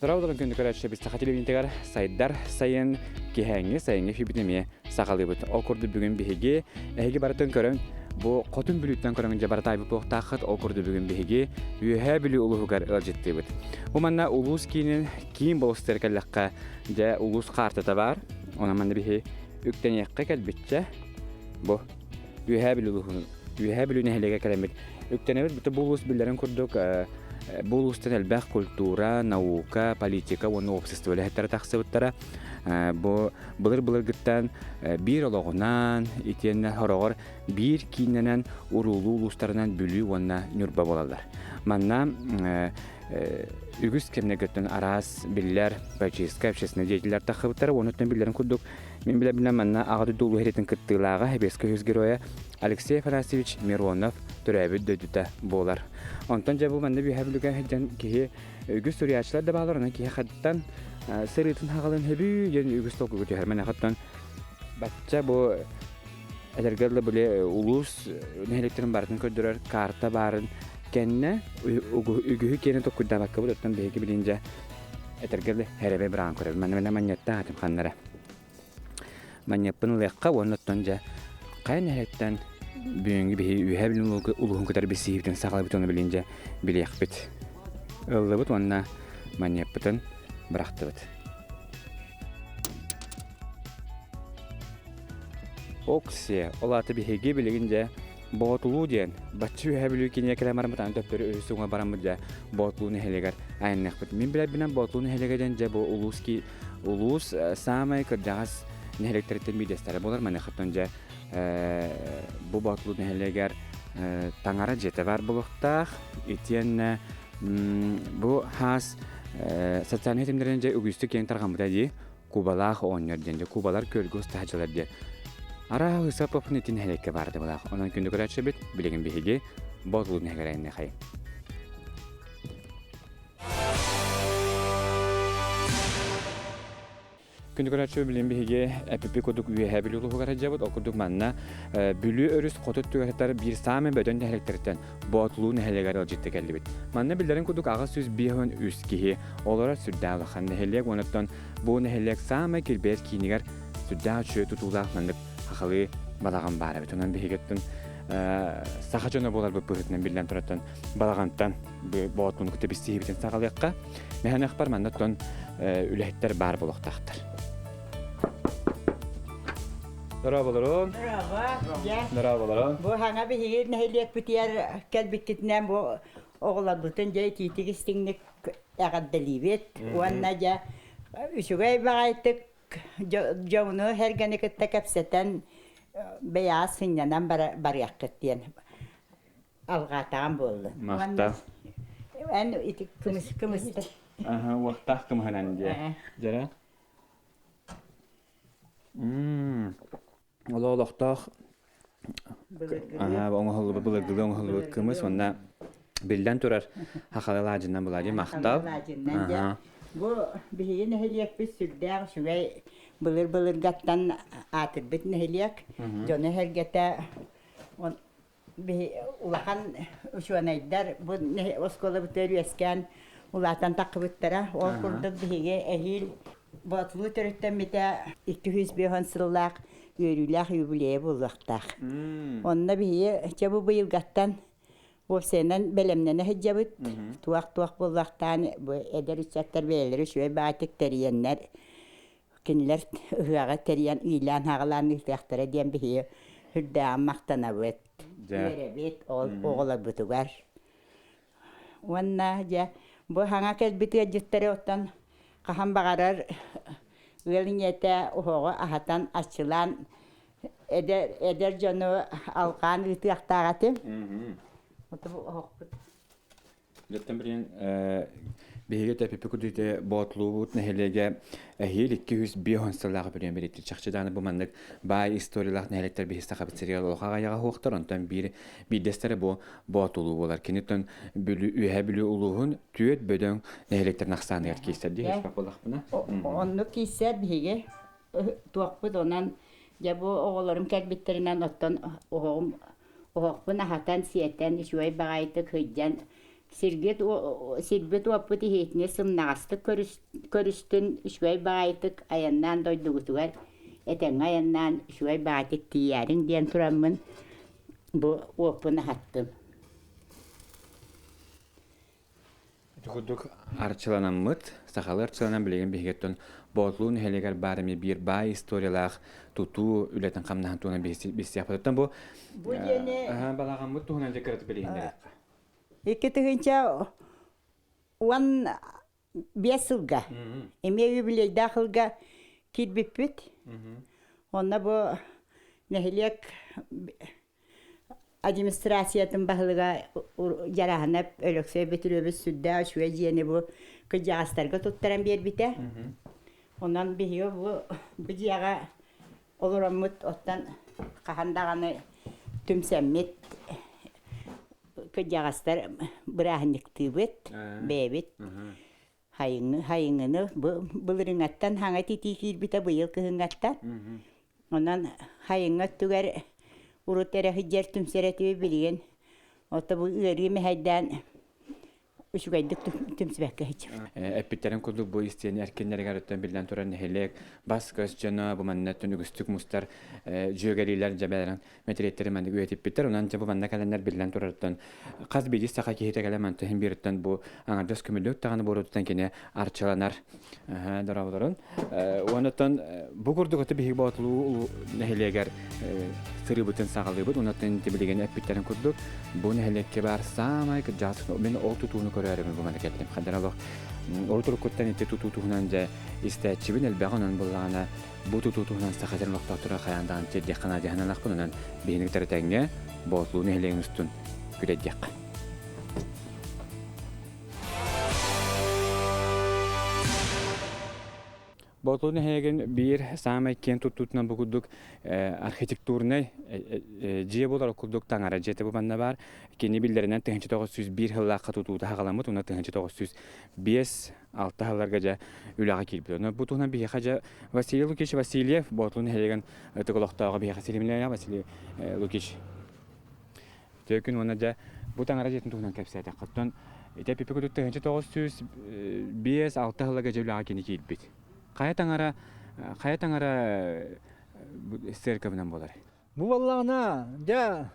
Дорооболорун күндү көрөөччү Саха телевидениетыгар сайдар сайын киһээҥҥи сайыҥҥы эфирбит эмиэ саҕалыыбыт. Ол курдук бүгүн биһиги эһиги барытын көрөн бу Хотун Бүлүүттэн көрөн дьэ барытаайбыт буолуохтааххыт. Ол курдук бүгүн биһиги Үөһээ Бүлүү улууһугар ыалдьыттыыбыт. Бу манна улуус киинин киин болустар кэллэххэ дьэ улуус хаартата баар. Онон манна биһи үктэниэххэ кэлбиччэ бу Үөһээ Бүлүү улууһун Үөһээ Бүлүү нэһилиэгэ кэлэммит үктэнэбит. Бу улуус биллэрин курдук бу улуустан элбэх культура, наука, политика уонна общество үлэһиттэрэ тахсыбыттара. Бу былыр-былыргыттан биир олоҕунан, итиэннэ хороҕор биир кииннэнэн уруулуу улуустарынан Бүлүү уонна Ньурба буолаллар. Манна үгүс кэмнэргиттэн араас биллэр политическай, общественнай деятеллэр тахсыбыттара. Уонна биллэрин курдук Мин билэбинэн манна Аҕа дойду Улуу сэриитин кыттыылааҕа, Сэбиэскэй Союз Геройа Алексей Афанасьевич Миронов төрөөбүт дойдута буолар. Онтон дьэ бу манна Үөһээ Бүлүүгэ сылдьан киһи үгүс суруйааччылар да баалар, онон киһи хаттан сырыытын хаҕалын хөбүү диэн үгүс толкуйга түһэр. Манахаттан бачча бу этэргэ дылы били улуус нэһилиэктэрин барытын көрдөрөр карта баарын кэннэ үгүһү киэнэ толкуйдаабаккабыт, оттон биһиги билин дьэ этэргэ дылы хэрэбэ быраҕан көрөбүн. Манна манна манньыаттаах этим ханнара. Манньыаппын ылыахха уонна оттон дьэ хайа нэһилиэктэн бүгүҥҥү биһи Үөһээ Бүлүү улууһун кытары билсиһиибитин саҕалабыт уонна билин дьэ билиэхпит. Ыллыбыт уонна манньыаппытын бырахтыбыт. Оксия, ол аата биһиги билигин дьэ Боотулуу диэн бачча Үөһээ Бүлүү киинигэр кэлэн бараммыт аны төптөрү үһүс уҥа бараммыт дьэ Боотулуу нэһилиэгэр айанныахпыт. Мин билэрбинэн Боотулуу нэһилиэгэ диэн дьэ бу улуус ки улуус саамай кырдьаҕас нэһилиэктэриттэн биирдэстэрэ буолар. Маныахаттан дьэ бу Боотулуу нэһилиэгэр таҥара дьиэтэ баар буолуохтаах. Итиэннэ бу хаас социальнай ситимнэринэн дьэ үгүстүк киэҥ тарҕаммыта дии. Кубалаах оҕонньор диэн дьэ Кубалар күөлгэ устаһаччылар диэн арааһы Ысапов ити нэһилиэккэ баарда былаах. Онон күндү көрөөччүбүт, билигин биһиги Боотулуу нэһилиэгэр Күндү көрөөччү, билигин биһиги эпипи курдук Үөһээ Бүлүү улууһугар сылдьабыт. Ол курдук манна Бүлүү өрүс хоту өттүгэр сытар биир саамай бөдөҥ нэһилиэктэриттэн Боотулуу нэһилиэгэр ыалдьытта кэллибит. Манна биллэрин курдук 853 киһи олорор сүрдээх улахан нэһилиэк. Онон Бу нэһилиэк саамай килбэйэр киинигэр сүрдээх үчүгэй тутуулаах маннык хахалыы балаҕан баар эбит. Онон биһигиттэн саха дьоно буоларбыт быһыытынан биллэн турартан балаҕантан боотуну кытта билсиһиибитин саҕалыахха. Мэһэнэхпэр манна оттон үлэһиттэр баар буолуохтаахтар. Дорооболорун. Дорообо. Дорооболорун. Бу хаҥа биһиги нэһилиэкпитигэр кэлбиккитинэн бу оҕолорбутун дьэ итиитик истиҥник эҕэрдэлиибит уонна дьэ үчүгэй баҕайытык дьону сэргэни кытта кэпсэтэн бэйэҕэ сынньанан барыаххыт диэн алҕаатаҕым буоллун. Махтал. Эн ити кымыс кымыста. Аха, уохтаах кымыһынан дьэ. Дьэрэ. Ол олохтоох оҥоһуллубут былыргылыы оҥоһуллубут кымыс уонна биллэн турар хахалы алаадьынан була дии махтал. Бу биһиги нэһилиэкпит сүрдээх үчүгэй былыр-былыргаттан аатырбыт нэһилиэк. Дьоно-сэргэтэ улахан учуонайдар бу оскуолабытыгар үөскээн улаатан таххыбыттара. Ол курдук биһиги эһиил Боотулуу төрүттэммитэ 250 сыллаах үөрүүлээх юбилейа буолуохтаах. Онно биһиги чэ бу быйылгаттан уопсайынан бэлэмнэнэ сылдьабыт. Туох-туох буолуохтаан бу эдэр ыччаттар бэйэлэрэ үчүгэй баҕатык тэрийэннэр кинилэр ыһыаҕы тэрийэн иилээн-саҕалаан ыытыахтара диэн биһиги сүрдээҕин махтанабыт, үөрэбит ол оҕолорбутугар. Уонна дьэ бу саҥа кэлбит ыалдьыттары оттон хаһан баҕарар ыал ийэтэ оһоҕу аһатан, аччылаан эдэр, эдэр дьону алҕаан ыытыахтаах этим. Оту бу оһохпут Дьэттэн билигин биһиги тэпипи кудуйте Боотулуубут нэһилиэгэ эһиил 250 сыллаах бүрүөн бириттир. Чахчы дааны бу маннык баай историялаах нэһилиэктэр биһи сахабыт сиригэр олох аҕайаҕа суохтар. Онтон биир биирдэстэрэ бу Боотулуу буолар. Киниттэн Бүлүү Үөһээ Бүлүү улууһун түөрт бөдөҥ нэһилиэктэрин ахсааныгар киирсэр дии буоллахпына. Оннук киирсэр биһиги туохпут онон дьэ бу оҕолорум кэлбиттэринэн оттон оһоҕум оһохпун аһатан сиэтэн үчүгэй баҕайытык сылдьан. Сиргит сирбит уоппут иһиитини сымнаҕастык көрүстүн, үчүгэй баҕайытык айаннаан дойдугутугар этэҥҥэ айаннаан үчүгэй баҕайытык тиийээриҥ диэн тураммын бу уоппун аһаттым. Ити курдук арчыланаммыт, сахалыы арчыланан билигин биһигиттэн Боотулуу нэһилиэгэр баар эмиэ биир баай историялаах тутуу үлэтин хамнаһын туһунан билсиэхпит. Бу Бу диэни балаҕаммыт туһунан дьэ кыратык билиһиннэриэххэ. 2015 сылга эмиэ юбилейдаах сылга киирбиппит. Онно бу нэһилиэк администрациятын баһылыга Дьарааһынап Өлөксөй Бөтүрүөбүс сүрдээх үчүгэй дьиэни бу кырдьаҕастарга туттаран биэрбитэ. Онон биһиги бу бу дьиэҕэ олороммут оттон хаһан даҕаны түмсэммит кырдьаҕастар бырааһынньыктыыбыт бэйэбит хайыҥы хайыҥыны былырыҥаттан хаҥа титии киирбитэ быйыл кыһыҥҥаттан онон хайыҥҥа өттүгэр урут эрэ сылдьар түмсэр этибит билигин ото бу ыарыы мэһэйдээн үчүгэйдик түмсүбэккэ сылдьабыт. Эппиттэрин курдук бу истиэни эркиннэригэр өттөн биллэн турар нэһилиэк бас-көс дьоно бу манна өттүн үгүстүк мустар дьүөгэлиилэр дьэбэлэрин мэтириэттэри маннык үйэтиппиттэр. Онон дьэ бу манна кэлэннэр биллэн турарыттан хас биирдии саха киһитэ кэлэн мантан иһин биириттэн бу аҥардас көмүлүөк даҕаны буоруутуттан кини арчыланар дорооболорун. Уоннаттан бу курдук аты биһиги Боотулуу нэһилиэгэр сырыыбытын саҕалыыбыт. Уоннаттан билигин эппиттэрин курдук бу нэһилиэккэ баар саамай кырдьаҕас мин ол тутууну көрөөрүмүн бу манна кэллим. Хандан олох ол туруккуттан ити тутуу туһунан дьэ истээччибин элбэҕи онон буллаҕына бу тутуу туһунан саха сирин олохтоохторо хайаан даҕаны тиэрдиэххэ наада дьаһаналаахпын. Онон биһиги кытары тэҥҥэ Боотулуу нэһилиэгин устун күрэйдиэххэ. Боотулуу нэһилиэгин биир саамай киэн туттуутунан бу курдук архитектурнай дьиэ буолар курдук таҥара дьиэтэ бу манна баар. Кини биллэринэн 1901 сыллаахха тутуута саҕаламмыт уонна 1905 алта сылларга дьэ үлэҕэ киирбит. Онон бу туһунан биһиэхэ дьэ Василий Лукич Васильев Боотулуу нэһилиэгин ытык олохтооҕо биһиэхэ силимнээх Василий Лукич Төкүн уонна дьэ бу таҥара дьиэтин туһунан кэпсээтэххэ, оттон ити эпиппит курдук 1905-6 сылларга дьэ үлэҕэ кини киирбит. Хайа таҥара хайа таҥара церковынан буолар? Бу буоллаҕына, дьэ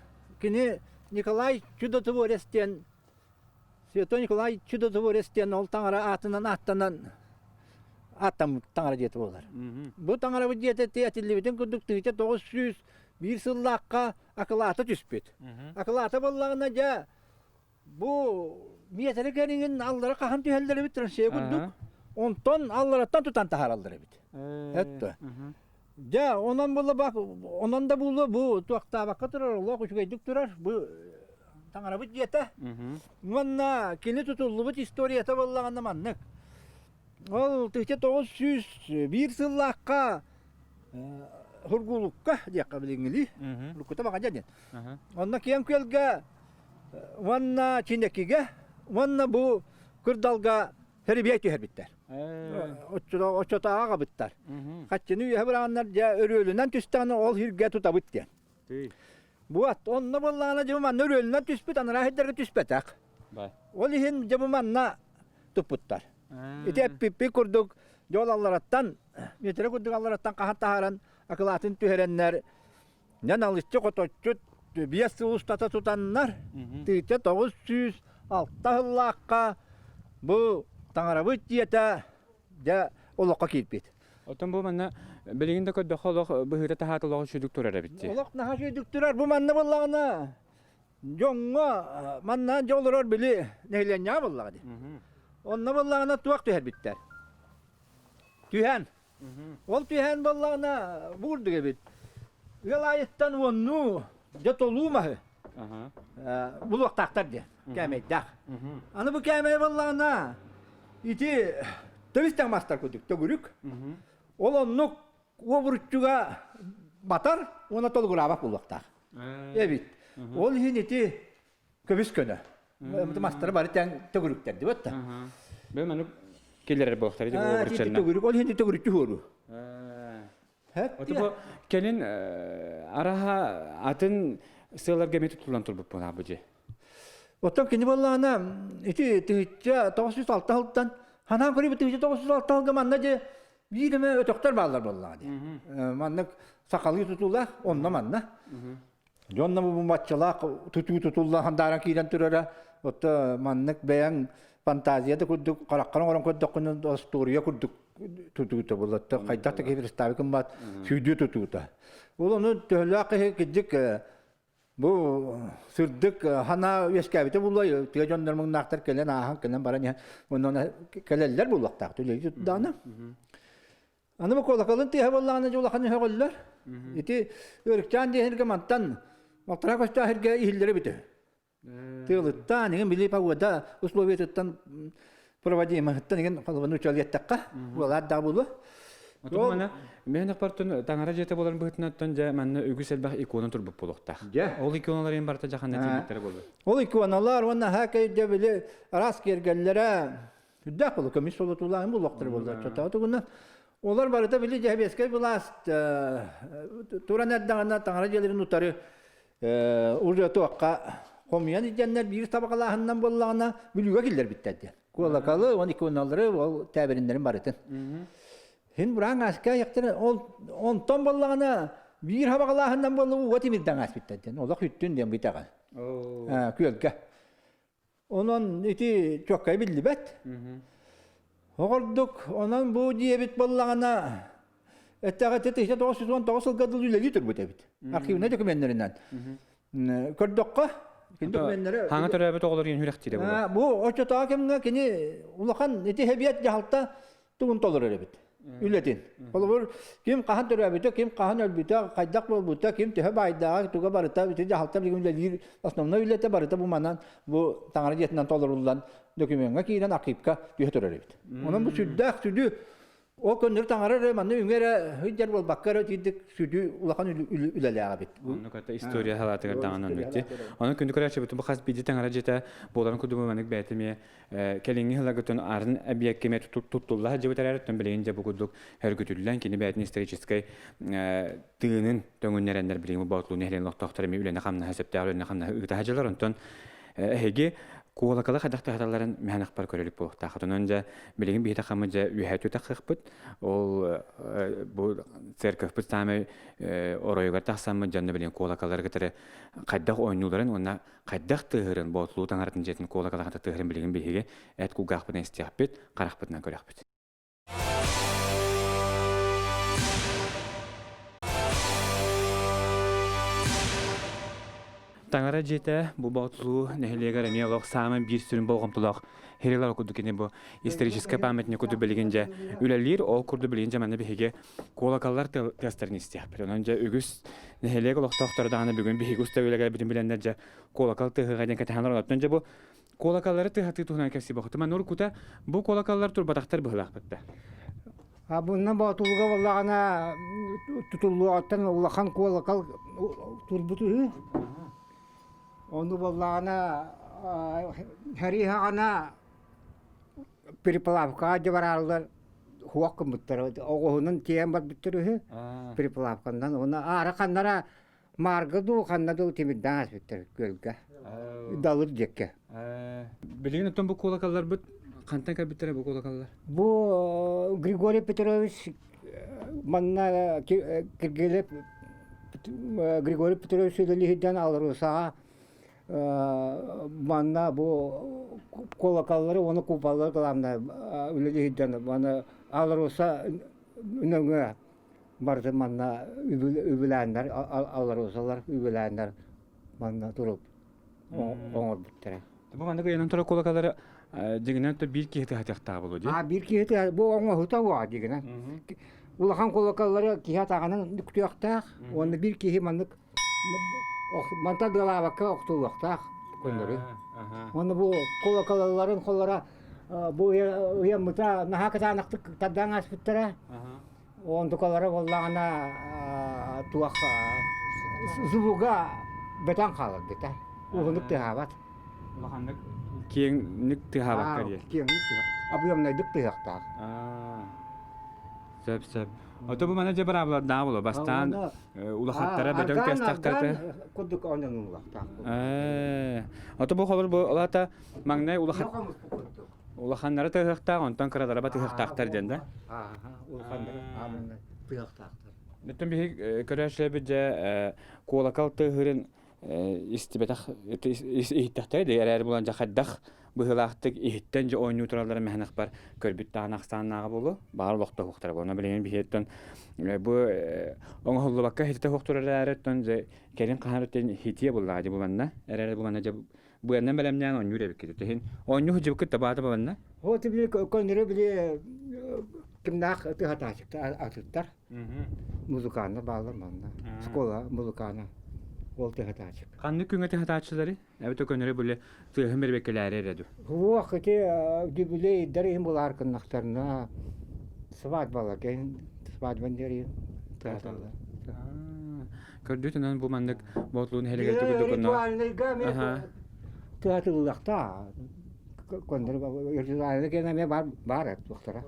кини Николай Чудотворец диэн Святой Николай Чудотворец диэн ол таҥара аатынан ааттанан ааттаммыт таҥара дьиэтэ буолар. Бу таҥарабыт дьиэтэ этиллибитин курдук 1901 сыллаахха акылаата түспүт. Акылаата буоллаҕына дьэ бу миэтэрэ кэриҥин аллара хаһан түһэллэр эбит траншея курдук. Онтон аллараттан тутан таһаараллар эбит. Этто. Дьэ, онон буолла бак онон да буолуо бу туохтаабакка турар, олох үчүгэйдик турар. Бу таҥарабыт дьиэтэ. Уонна кини тутуллубут историята буоллаҕына маннык. Ол 1901 сыллаахха Хургулукка диэххэ билиҥҥилии. Уруккута Баҕадьа диэн. Онно Киэҥ Күөлгэ уонна Чинэкигэ уонна бу Кырдалга хэрибиэй түһэрбиттэр. Оччотооҕу аҕабыттар. Хаччыны үөһэ быраҕаннар дьэ өрүөлүнэн түстэҕинэ ол сиргэ тутабыт диэн. Буот онно буоллаҕына дьэ манна өрүөлүнэн түспүт анараа сирдэргэ түспэтэх. Ол иһин дьэ бу манна туппуттар. Ити эппиппит курдук дьол аллараттан метрэ курдук аллараттан хаһан таһааран акылаатын түһэрэннэр нэн алыччы хоточчут биэс сыл устата тутаннар тыытя 906 сыллаахха бу таҥарабыт дьиэтэ дьэ олоххо киирбит. Оттон бу манна билигин да көрдөххө олох быһыыта таһаата олох үчүгдүк турар эбит дии. Олох наһаа үчүгдүк турар. Бу манна буоллаҕына дьоҥҥо манна дьэ олорор били нэһилиэнньэҕэ буоллаҕа дии. Онно буоллаҕына туох түһэрбиттэр? Түһээн. Ол түһээн буоллаҕына бу курдук эбит. Ыал аайыттан уоннуу дьэ толуу маһы булуохтаахтар диэн кээмэйдээх. Аны бу кээмэй буоллаҕына ити төбүс тэҥ мастар курдук төгүрүк. Ол оннук уобуруччуга батар уонна толугураабат буолуохтаах. Эбит. Ол иһин ити көбүс көнө. Мастары бары тэҥ төгүрүктэр дибэт да. Бу маннык киллэрэр буолуохтар ити уобуруччанна. Төгүрүк ол иһин төгүрүччү хуору. Бу кэлин араха атын сыаларга эмиэ тутуллан турбут буолаа бу дьиэ. Оттон кини буоллаҕына ити 1906 сылтан ханаан көрүбүт 1906 сылга манна дьэ биир эмэ өтөхтөр бааллар буоллаҕа дии. Маннык сахалыы тутуулаах онно манна. Дьонно бу баччалаах тутуу тутулла хандааран киирэн турара отто маннык бэйэҥ фантазия да курдук хараххар оҥорон көрдөххүнэ остуоруйа курдук тутуута буолла хайдах да киһи представить гыммат сүүдүү тутуута. Ол ону төһөлөөх киһи кырдьык бу сырдык хана үөскээбитэ буолуо тыа дьоннор муҥнаахтар кэлэн ааһан кэлэн баран иһэн онон кэлэллэр буолуохтаах үлэлии турдаҕына. Аны бу куолакалын тыаһа буоллаҕына дьэ улахан өһөҕөллөр. Ити Өрүкчээн диэһиргэ мантан Малтара көстөөх сиргэ иһиллэрэ бүтэ. Тыалыттан, игин били погода условиятыттан проводимоһыттан игин холобуну учуолиеттахха буолаат да буолуо. Отон мана мен аппартын таҥара дьиэтэ буоларын быһыытынан дьэ манна үгүс элбэх икона турбут буолуохтаах. Ол иконалар ен барыта дьаханна тиийбиттэрэ буолуо. Ол иконалар уонна хаакай дьэ били араас киэргэллэрэ үрдээх болу көмүс солотуулаах буолуохтара буоллар. Чотоо тугунан олар барыта били дьэһэбиэскэй былаас туран эрдэҕинэ таҥара дьиэлэрин утары уже туохха хомуйан илдьэннэр биир табаҕалааһынынан буоллаҕына Бүлүүгэ киллэрбиттэр диэн. Куолакалы уон иконалары ол тээбириннэрин барытын. Хин бураан ааска яктары ол онтон буоллаҕына биир хабаҕалааһыннан буолла уот тимирдэн ааспыттар диэн. Олох үттүн диэн бүтэҕэ. Күөлгэ. Онон ити чуоккай биллибэт. Оҕордук онон бу дьиэбит буоллаҕына эттэҕэ 1919 сылга дылы үлэлии турбут эбит. Архивнай докуменнарынан. Көрдөххө, кини докуменнары Хаҥа төрөөбүт оҕолор иһин үрэхтиирэ буолуо. Бу оччотооҕу кэмҥэ кини улахан ити хэбиэт дьаһалта тугун толорор эбит үлэтин. Холобур, ким хаһан төрөөбүтэ, ким хаһан өлбүтэ, хайдах буолбута, ким төһө баайдааҕа, туга барыта, ити дьаһалта билигин үлэлиир основной үлэтэ барыта бу манан бу таҥара дьиэтинэн толоруллан докумуоҥҥа киирэн архивка түһэ турар эбит. Онон бу сүрдээх сүдү ол көннөрү таҥара эрэ манна үҥэ эрэ сылдьар буолбакка эрэ итирдик сүдү улахан үлэлээх эбит. Оннук это история халаатыгар даҕаны оннук дии. Онон күндү көрөөччүбүт бу хас биирдии таҥара дьиэтэ буоларын курдук маннык бэйэтэ эмиэ Кэлиҥҥи сылларгытын арын эбийиэккэ эмиэ туттулла сылдьыбыт эрээри, билигин дьэ бу курдук өргүтүллэн, кини бэйэтин историческай тыынын төҥүннэрэннэр билигин бу Боотулуу нэһилиэгин олохтоохторо эмиэ үлэни-хамнаһы сөптөөх үлэни-хамнаһы ыыта сылдьаллар. Онтон эһиги куолакалы хайдах тыһаталларын мэһэн-ахпар көрө илик буолуохтаах. Онон дьэ билигин биһи тахаммыт дьэ үөһэ түтэххыхпыт. Ол бу церковьпыт саамай оройугар тахсаммыт дьонно билигин куолакалары кытары хайдах оонньууларын уонна хайдах тыаһырын, Боотулуу таҥаратын дьиэтин куолакалаһата тыаһырын билигин биһиги эт кулгаахпытынан истиэхпит, харахпытынан көрүөхпүт. Таҥара дьиэтэ бу Боотулуу нэһилиэгэр эмиэ олох саамай биир сүрүн болҕомтолоох хирилар курдук кини бу историческай памятник курдук билигин дьэ үлэлиир. Ол курдук билигин дьэ манна биһиги куолакаллар тыастарын истиэхпит. Онон дьэ үгүс нэһилиэк олохтоохторо даҕаны бүгүн биһиги уста үлэгэлэрбитин билэннэр дьэ куолакал тыаһыга диэн кэтэһэн олорон оттон дьэ бу куолакаллары тыаһатыы туһунан кэпсии Манна уруккута бу куолакаллар турбатахтар быһыылаахпыт да. А бунна Боотулуга буоллаҕына тутуллуоҕуттан улахан куолакал турбут үһү. Ону буоллаҕына Хариһаҕана переплавкаҕа дьыбарааллар хуох гыммыттар. Оҕуһунан тиэйэн барбыттар үһү переплавканан. Уонна аара ханнара Маарга дуу, ханна дуу тимирдээн ааспыттар күөлгэ. Далыр диэккэ. Билигин оттон бу куолакалларбыт хантан кэлбиттэрэ бу куолакаллар? Бу Григорий Петрович манна Киргиэлэп Григорий Петрович үлэлиһирдэн Алрусаҕа манна бу куолакаллары уонна купаллары главное үлэлиһирдэн манна Алруса нөҥүө барыта манна үбүлээннэр алларусалар үбүлээннэр манна туруп оҥорбуттара. Бу маннык ыйанан турар кулакалары дьиҥинэн то биир киһи тыһатыахтаах буолуо дии. А биир киһи бу оҥоһута уо дьиҥинэн. Улахан кулакалары киһи атаҕынан нүктүөхтээх уонна биир киһи маннык мантан дыалаабакка охтуллуохтаах көннөрү. Уонна бу кулакаларын холлора бу ыйаммыта наһаа кытаанахтык тардаан ааспыттара. Онтукалара буоллаҕына туох звуга бөтөн хаалар битэ. Уһунук тыаһаабат. Улаханнык киэҥник тыаһаабакка диye. Киэҥник тыаһ. Объемнайдык тыаһыахтаах. Сөп сөп. Ото бу мана дьэ быраабылардаах буолуо. Бастаан улахаттара бөдөҥ тыастахтарта. Курдук оонньонуллахтаах. Ото бу холор бу олата маҥнай улахан улаханнара тыһыахтаах, онтон кыралара батыһыахтаахтар диэн да? Улаханнара тыһыахтаахтар. Бүтүн биһи көрөөччүлэрбит дьэ куолакал тыаһыырын истибэтэх иһиттэхтэрэ да эрээри булан дьэ хайдах быһыылаахтык иһиттэн дьэ оонньуу тураллара мэһэнэхпэр көрбүт даҕаны ахсааннааҕа буолуо баҕар олохтоһуохтара буолуо билигин биһиэттэн бу оҥоһуллубакка хититэ суох турар эрээри оттон дьэ кэлин хаһан өттүн хитиэ буллаҕа дьэ буланна эрээри буланна дьэ быаннан бэлэмнээн оонньуур эбиккит иһин оонньуу сылдьыбыккыт да баата баланна Вот били көннөрү били кимнаах тыһатаачыктар атыттар Музыканнар бааллар манна. Школа музыкана. Ол тыһатаачык. Ханнык күҥҥэ тыһатааччылары? Эбэтэ көнөрө били тыаһын бэрбэккэлээри эрэ ду? Уох ити юбилейдар иһин булаар гыннахтарына свадьбалар иһин свадьбан иһин тыһаталлар. Көрдүт онон бу маннык боотулуун иһэлигэр тугу Ритуальныйга эмиэ тыһатыллахта. Коннор ритуальный кэнэ эмиэ бар бар туохтара.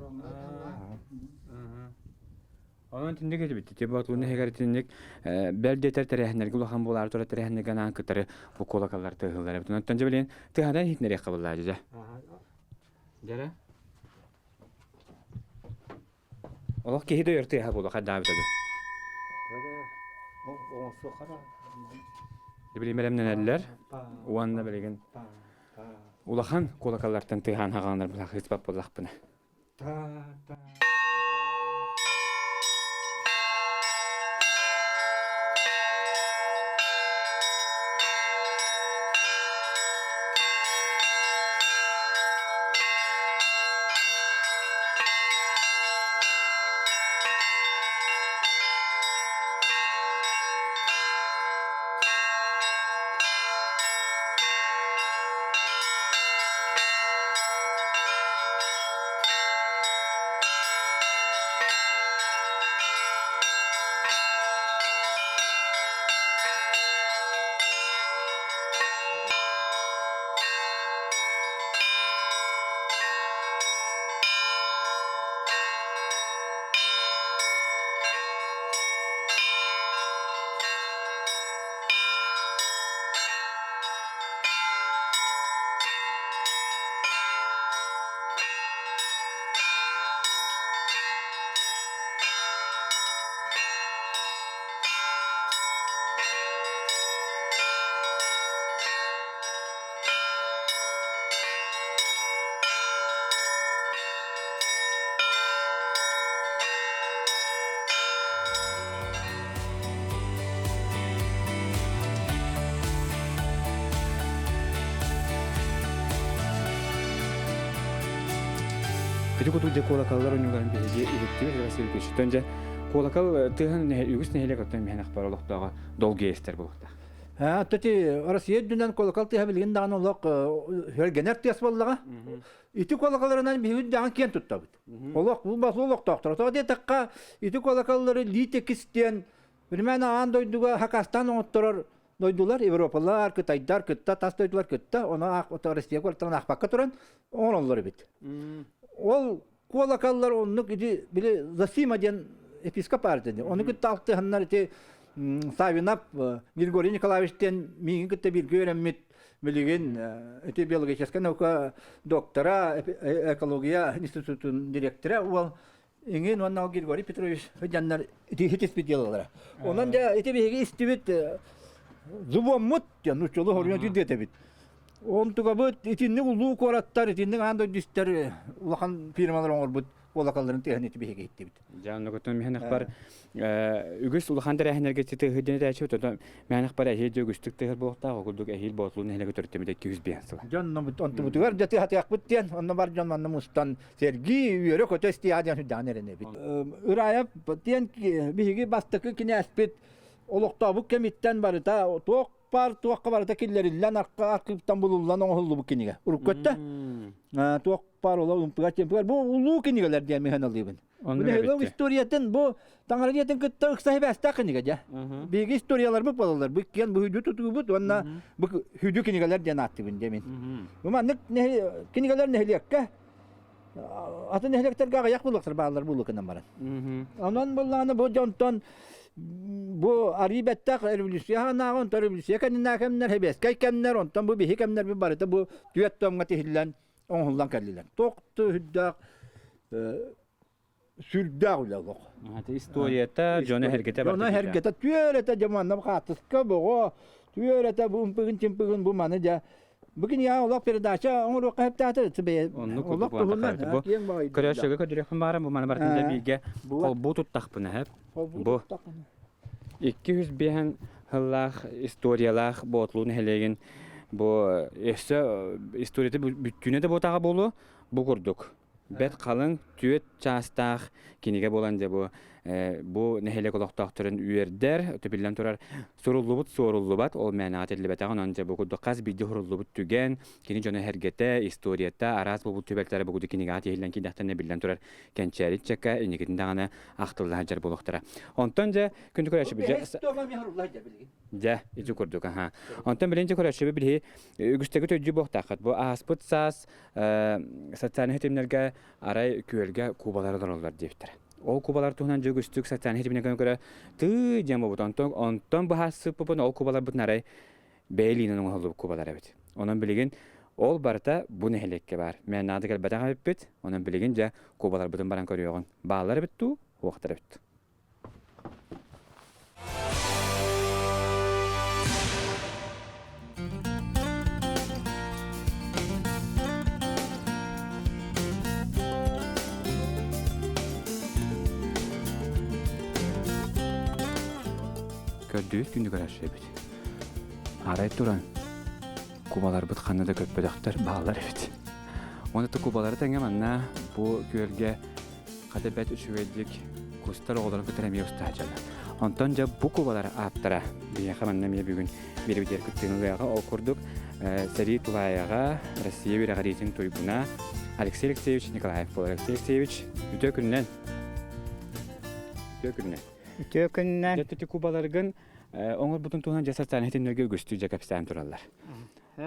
Онон итинник этибит. Ити Боотулун иһигэр итинник бэл диэтэр тэрээһиннэргэ улахан буолаары турар тэрээһиннэргэ анаан кытары бу куолакаллар тыаһыыллар эбит. Онтон дьэ билигин тыаһадан иһитинэриэххэ буоллаа дьэ. Дьэрэ. Олох киһи да өр тыаһа буолуо хайдаабыта дуу. Билигин бэлэмнэнэллэр уонна билигин улахан куолакаллартан тыаһаан хаҕаланар былаах буоллахпына. Ити курдук дьэ куолакаллар ойууларын биһиги иһиттибит Василий Ильичтэн дьэ куолакал тыаһын үгүс нэһилиэк оттон миһэн ахпар олохтооҕо долгуйа истэр буолуохтаах. Ати Россия үрдүнэн куолакал тыаһа билигин даҕаны олох хөргенер тыас буоллаҕа. Ити куолакаларынан биһиги даҕан киэн туттабыт. Олох бу басыл олохтоохтор. Тоҕо диэтэххэ ити куолакаллары лиитекис диэн Билимэн аан дойдуга хакастаан оҥотторор дойдулар Европалар, Кытайдар кытта, тас дойдулар кытта, ону Россия куораттарын аахпакка туран оҥороллор эбит. Ол куолакаллар оннук ити били Засима диэн епископ баар дени. Ону кытта алтыһаннар ити Савинов Григорий Николаевич диэн миигин кытта бииргэ үөрэммит билигин ити биологическай наука доктора, экология институтун директора уол Иҥин уонна Григорий Петрович дьаннар ити хитиспит дьыалалара. Онон дьэ ити биһиги истибит зубоммут диэн нууччалыы хоруйан диэтэбит. Онтугабыт итинник улуу куораттар, итинник аан дойду истэр улахан фирмалар оҥорбут куолакалларын тыаһын ити биһиги иһиттибит. Дьэ, оннукутун миһэнэхпар үгүс улахан тэрээһиннэргэ тыаһы диэн этээччи, отон миһэнэхпар эһиил дьэ үгүстүк тыаһыр буолуохтаах, ол курдук эһиил Боотулуу нэһилиэгэ төрүттэммитэ 205 сыла. Дьон онтубутугар дьэ тыаһатыахпыт диэн, онно бар дьон манна мустан сэргии, үөрэ-көтө истиэҕэ диэн сүрдээҕин эрэнэбит. Ыраайап диэн биһиги бастакы кинээспит олохтообут кэмиттэн барыта туох баар туохха барыта киллэриллэн архыыптан булуллан оҥоһуллубут кинигэ. Урукку өттө туох баар ола ымпыгар чымпыгар бу улуу кинигэлэр диэн миһэн алыыбын. Бу нэһилиэк историятын бу таҥара диэтин кытта ыкса сибээстээх кинигэ дьэ. Биһиги историяларбыт буолаллар. Бу иккиэн бу хүдү тутуубут уонна бу хүдү кинигэлэр диэн ааттыыбын дьэ мин. Бу маннык кинигэлэр нэһилиэккэ. Атын нэһилиэктэргэ аҕыйах булуохтар бааллар булукунан баран. Онон буллаҕына бу дьонтон бу арыы бэттэх революция хаанааҕы, онтон революция кэннинээҕи кэмнэр, сэбиэскэй кэмнэр, онтон бу биһи кэмнэрбит барыта бу түөрт томҥа тиһиллэн оҥоһуллан кэллилэр. Туох да үрдээх сүрдээх үлэ олох. Историята, дьоно эргэтэ Дьоно эргэтэ түөрэтэ дьэ манна хааттыска боҕо, түөрэтэ бу ымпыгын-чымпыгын бу маны дьэ бу кинигэ олох передача оҥоруохха сөптөөхтөр бэйэ олох туһунан бу көрөөччүгэ көрдөрүөхпүн баарым бу маны барытын дьэ бииргэ холбуу туттахпына сөп бу 205 сыллаах историялаах Боотулуу нэһилиэгин бу өссө историята бүттүүнэ да буотаҕа буолуо бу курдук Бэрт халыҥ, түөрт чаастаах кинигэ буолан дьэ бу бу нэһилиэк олохтоохторун үөрдэр, биллэн турар, суруллубут суоруллубат, ол мээнэҕэ этиллибэтэҕин, онон дьэ бу курдук хас биирдии суруллубут түгэн, кини дьоно эһэргэтэ, историята, араас буолбут түбэлтэлэрэ бу курдук кинигэҕэ тиһиллэн киирдэхтэринэ биллэн турар кэнчээри ыччакка инникитин даҕаны ахтылла сылдьар буолуохтара. Онтон дьэ күндү көрөөччүбүт дьэ дьэ ити курдук аха. Онтон билин дьэ көрөөччүбүт билиһи үгүстэги төддүү буохтааххыт. Бу ааспыт саас социальнай ситимнэргэ арай күөлгэ кубалар олороллор диэбиттэрэ. Ол кубалар туһунан дьэ үгүстүк социальнай ситимнэргэ көрө тыы диэн буолбут. Онтон онтон быһаарсыппыппын ол кубаларбытын арай бэйэ илиинэн оҥоһуллубут кубалар эбит. Онон билигин ол барыта бу нэһилиэккэ баар. Мэн наада кэлбэтэх эбиппит. Онон билигин дьэ кубаларбытын баран көрүөҕүҥ. Бааллар эбит дуу, суохтар эбит дуу. Көрдүүр күнүгэр эбит. Арай туран, кубаларбыт ханна да көппөтөхтөр бааллар эбит. Уонна кубалары тэҥэ манна бу күөлгэ Хата бэрт үчүгэйдик кустар оҕолорун кытары эмиэ устаачалар. Онтон дьэ бу кубалар ааптара биһиэхэ манна эмиэ бүгүн биэрэбитигэр кыттыыны ылыаҕа. Ол курдук сэрии тулаайаҕа Россия үөрэҕириитин туйгуна Алексей Алексеевич Николаев буолар. Алексей Алексеевич, үтүө күнүнэн! Үтүө күнүнэн! Үтүө күнүнэн! Дьэ ити кубаларгын оҥорбутун туһунан дьэ социальнай ситимнэргэ үгүстүү дьэ кэпсээн тураллар.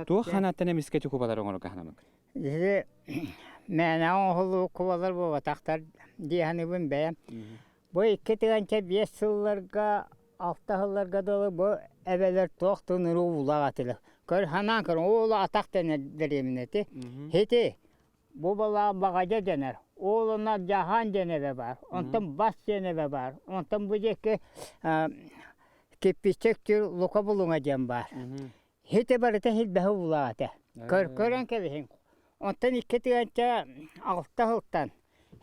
Туох ханааттан эмискэ ити кубалары оҥорорго санаммыккын? Биһиги мээнэ оҥоһуллубут кубалар буолбатахтар дии саныыбын бэйэм. Бу 2005 сылларга, алта сылларга дылы бу эбэлэр туох да ынырыы уулаах этилэр. Көр, санаан көрүҥ, уол атах дэнэр дэриэбинэ ити. Ити бу балаҕан баҕадьа дэнэр. Ол онно Дьаһаан диэн эбэ баар. Онтон Бас диэн эбэ баар. Онтон бу диэки Киппиччик түр Лука Булуҥа диэн баар. Һити барыта һилбэһэ уулаах этэ. Көр көрөн кэбиһиҥ. Онтон 2006 сылтан,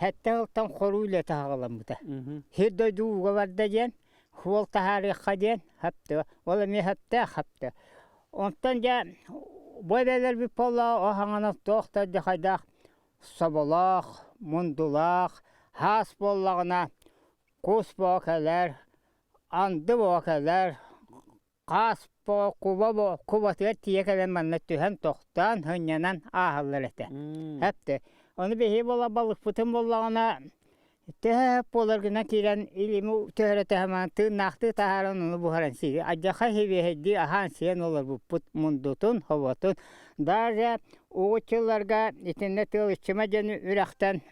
сэттэ сылтан хоруу үлэтэ саҕаламмыта. Сир дойду ууга барда диэн, суол таһаарыахха диэн, хапты. Ол эмиэ сөптөөх хапты. Онтон дьэ бу эбэлэрбит буоллаҕа о хаҥанас туох да дьахайдаах соболоох, мундулаах, хаас буоллаҕына кус буо кэлэр, анды буо кэлэр, Хаас куба кубатыгар тиийэ кэлэн манна түһэн тохтоон сынньанан ааһаллар этэ. Эптэ. Ону биһиги буола балыкпытын буллаҕына төһө буолар гына киирэн илими түһэрэ түһэмэн тыыннаахтыы таһааран ону буһаран сиир. Адьаха сибиэһэйдии аһаан сиэн олорбуппут мундутун, хоботун. Даже угуччуларга итиннэ Тыалыччыма диэн үрэхтэн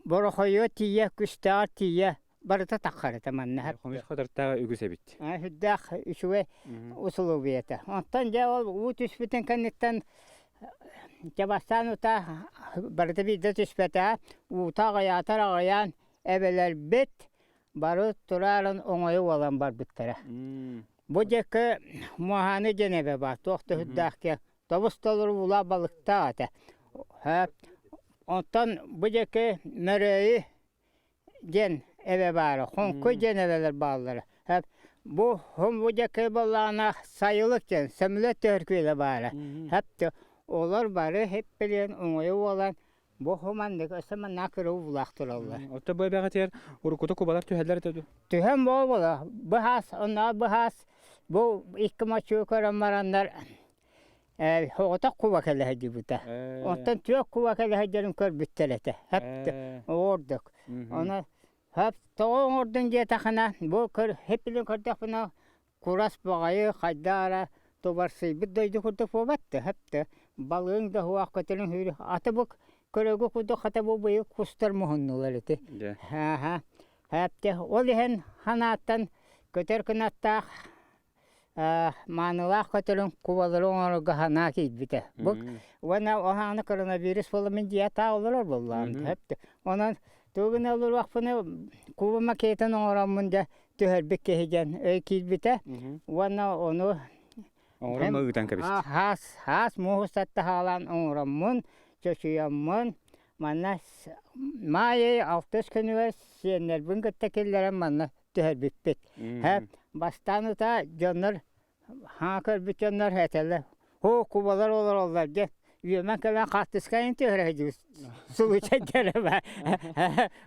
Борохойуо тиийэ, күстээҕэр тиийэ барыта таххар этэ манна. Хомус хотортааҕа үгүс эбит. Сүрдээх үчүгэй усулуобуйата. Онтон дьэ ол уу түспүтүн кэнниттэн дьэ бастаан утаа барыта биирдэ түспэтэ. Уута аҕыйаатар аҕыйаан эбэлэрбит бары тураарын оҥойо уолан барбыттара. Бу диэки Муоһааны диэн эбэ баар, туох да сүрдээх киэҥ тобус-толору уулаах балыктаах этэ. Онтон бу диэки Мөрөөйү диэн эбэ баара, Хоҥкуй диэн эбэлэр бааллара. Бу бу диэки буоллаҕына Сайылык диэн сөмөлүөт түһэр күөлэ баара. Олор бары һиппилиэн оҥойо буолан бу маннык өссө маннаах кыра уулаах тураллар. Оттон бу эбэҕитигэр уруккута кубалар түһэллэр этэ дуу? Түһэн буола быһаас оннооҕор быһаас бу икки мочуу көрөн бараннар Соҕотох куба кэлэ сылдьыбыта. Онтон түөрт куба кэлэ сылдьарын көрбүттэр этэ. Хөп оҥордук. Ону хөп тоҕо оҥордуҥ диэтэххинэ, бу хэппилин көрдөхпүнэ курас баҕайы хайдах эрэ тубарсыйбыт дойду курдук буолбат да хөп да балыгыҥ да суох көтөрүҥ сүүрү аты бу. Көрөгө курдук хата бу быйыл кустар муһуннулар ити. Ааха. Эптэ ол иһин ханааттан көтөр кынаттаах маанылаах көтөрүн кубалары оҥорорго санаа киирбитэ. Бу уонна оһааны коронавирус буола мин дьиэ таа олорор буоллаҕым. Эптэ онон тугу гына олоруохпуна куба макетын оҥороммун дьэ түһэрбит киһи диэн өй киирбитэ. Уонна ону Оҥорон ыытан кэбист. Хаас, хаас мууһу саттаһаалаан оҥороммун, чочуйаммын, манна маай алтыс күнүгэр сиэннэрбин кытта киллэрэн манна түһэрбиппит. Бастаан утаа дьоннор хаҥа көрбүт дьоннор этэллэр, «Оо, кубалар олороллор» диэн үөмэн кэлэн хаартыскайын түһэрэ сылдьыбыт случайдара баар.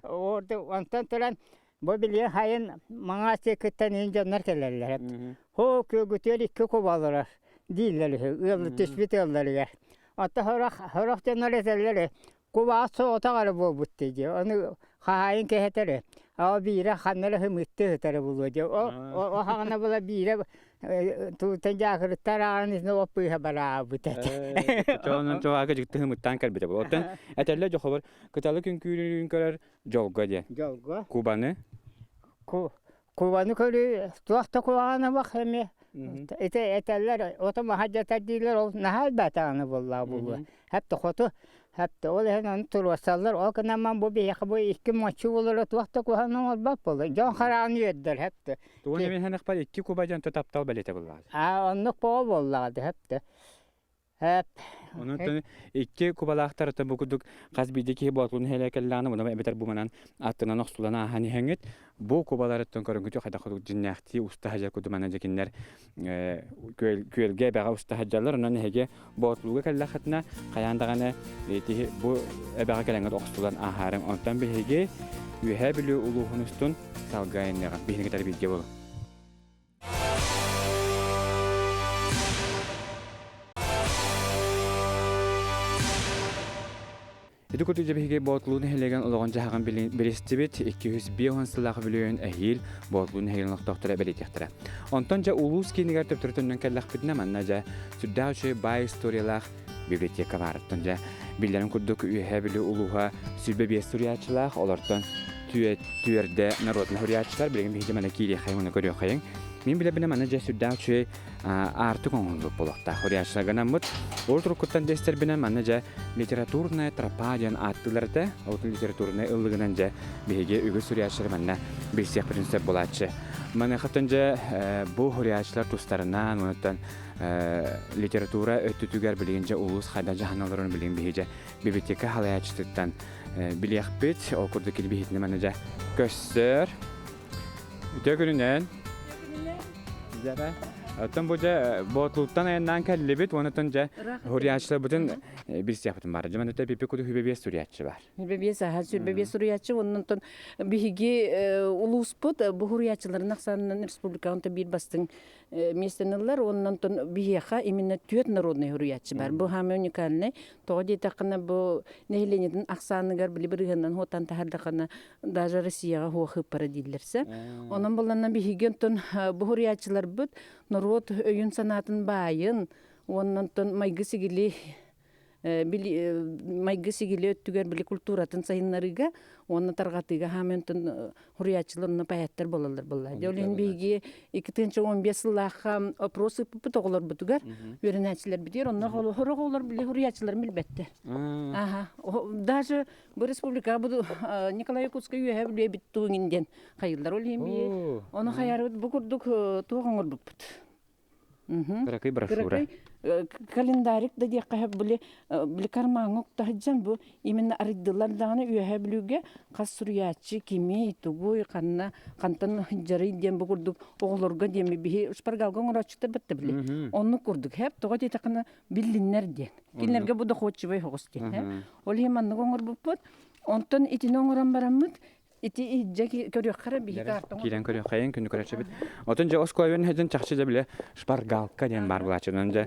Онтон туран Бу били хайын маҥаас диэкиттэн иһин дьоннор кэлэллэр. Һоо күөгүтүөр икки кубалара дииллэр үһү ыаллы түспүт ыалларыгар. Оттон сорох сорох дьоннор этэллэр кубаас соҕотох эрэ буолбут дии. Ону хаһаайын кэһэтэр аа биирэ ханна эрэ ымыттыы сытара буолуо дии. О о хаҕына була биирэ туутан дьаакырыттар ааҕан иһин оп быыһа бараабыт этэ. Чоонун чоҕаага дьикти ымыттаан кэлбитэ буолуо. Оттон этэллэр дьохобор кыталы күҥкүүрүн көрөр Дьолго диэн. Дьолго. Кубаны. Ку кубаны көрүү туох да куһаҕана бах эмиэ. Ити этэллэр ото маһа дьатар дииллэр ол наһаа элбэтэҕинэ буоллаҕа буолуо. Хэптэ хоту хэптэ ол иһин ону туруорсаллар ол гынан бу биһиэхэ бу икки моччу буолара туох да куһаҕаны оҥорбот буолла. Дьон хараҕын үөрдэр хэптэ. Тугун эмин ханахпар икки куба дьонто таптал бэлиэтэ буоллаҕа. Аа оннук боо буоллаҕа хэптэ. Эп. Онон икки кубалаахтар бу курдук хас биирдии киһи боотулун иһэлэ кэллэҕинэ уонна эбэтэр бу манан аттынан охсулан ааһан иһэҥҥит бу кубаларыттан көрөнгүтү хайдах курдук дьиннээхтии уста сылдьар курдук манан дьэ кинилэр күөлгэ эбэҕэ уста сылдьаллар онон эһиги боотулууга кэллэххитинэ хайаан даҕаны ити бу эбэҕэ кэлэҥҥит охсулан ааһаарыҥ онтон биһиги Үөһээ Бүлүү улууһун устун салгыы айанныаҕа биһиги кытары бииргэ буолуҥ. Ити курдук дьэ биһиги Боотулуу нэһилиэгин олоҕун-дьаһаҕын билистибит 250 сыллаах үбүлүөйүн эһиил Боотулуу нэһилиэгин олохтоохторо бэлиэтиэхтэрэ. Онтон дьэ улуус киинигэр төптөрү төннөн кэллэхпитинэ манна дьэ сүрдээх үчүгэй баай историялаах библиотека баарыттан дьэ биллэрин курдук Үөһээ Бүлүү улууһа 25 суруйааччылаах, олортон түөрдэ народнай суруйааччылар билигин биһиги манна киириэхэйиҥ уонна көрүөххэйиҥ. Мин билэбинэ манна дьэ сүрдээх үчүгэй аартык оҥоһуллубут буолуохтаах суруйааччыларга анаммыт. Ол туруккуттан дэстэрбинэн манна дьэ литературная тропа диэн ааттыылар этэ. Ол литературнай ыллыгынан дьэ биһиги үгүс суруйааччылар манна билсиэхпитин сөп буолааччы. Маныахаттан дьэ бу суруйааччылар тустарынан онуттан литература өттүтүгэр билигин дьэ улуус хайдах дьаһаналларын билигин биһиги дьэ библиотека халайааччытыттан билиэхпит. Ол курдук кини биһитинэ манна дьэ көссөр. Үтүө күнүнэн. Дьэ Оттон бу дьэ Боотулуттан айаннаан кэллибит, уонна дьэ суруйааччыларбытын билсиэхпитин баар. Дьэ манна пипи куду хүбэ биэс суруйааччы бар. Хүбэ биэс аха сүрбэ биэс суруйааччы оннонтон биһиги улууспут бу суруйааччыларын ахсаанынан республикаҕа биир бастыҥ миэстэнэллэр уонна онтон биһиэхэ именно түөрт народный суруйааччы бар. Бу хаамай уникальный. Тоҕо диэтэххинэ бу нэһилиэнньэтин ахсааныгар били бырыһыаннан хуотан таһардаххына даже Россияҕа хуо хыппара дииллэрсэ. Онон булланна биһиги онтон бу суруйааччыларбыт норуот өйүн санаатын баайын уонна онтон майгы сигили майгы сигили өттүгэр били культуратын сайыннарыыга уонна тарҕатыыга хаамыантан хуруйааччылар уонна поэттар буолаллар буолла. Дьэ ол иһин биһиги 2015 сыллаахха опрос ыыппыппыт оҕолорбутугар үөрэнээччилэрбитигэр онно сорох оҕолор били хуруйааччыларын билбэттэр. Аха. Даже бу республикаҕа бу Николай Якутскай үөһэ билиэбит тугун диэн хайыллар ол иһин биһи ону хайарбыт бу курдук туох оҥорбуппут. Кыракый брошюра. Кыракый календарик да диэххэ сөп били били кармаҥҥа уктаһыдьан бу именно арыйдылар даҕаны үөһэ бүлүүгэ хас суруйааччы кимий тугуй ханна хантан дьарый диэн бу курдук оҕолорго диэми биһи шпаргалга оҥорооччуттар бытта били оннук курдук хэп тоҕо диэтэххинэ биллиннэр диэн кинилэргэ бу доходчубай оҕус диэн ол иһин маннык оҥорбуппут онтон итини оҥорон бараммыт Ити иһдьэ көрүөххэ эрэ биһиги картон Киирэн көрүөххэйин күнү көрөччүбүт. Отон дьэ оскуола үөрэнээччитин чахчы дьэ билэ шпаргалка диэн баар булааччы. Онон дьэ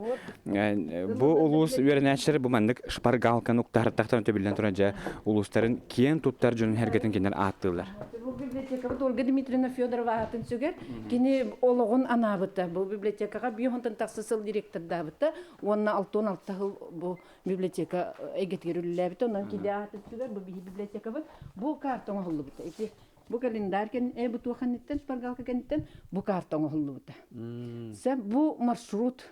бу улуус үөрэнээччилэр бу маннык шпаргалканы уктаһартахтан өтө биллэн туран дьэ улуустарын киэн туттар дьонун сэргэтин кинилэр ааттыыллар. библиотекабыт Ольга Дмитриевна Федорова аатын сүгэр. Кини олоҕун анаабыта. Бу библиотекаҕа биир онтон тахса сыл директордаабыта уонна 66 сыл бу библиотека эйгэтигэр үлэлээбитэ. Онон кини аатын сүгэр бу биһи библиотекабыт бу карта оҥоһуллубута. Ити бу календарь кэн бу туох кэнниттэн шпаргалка кэнниттэн бу карта оҥоһуллубута. Сэ бу маршрут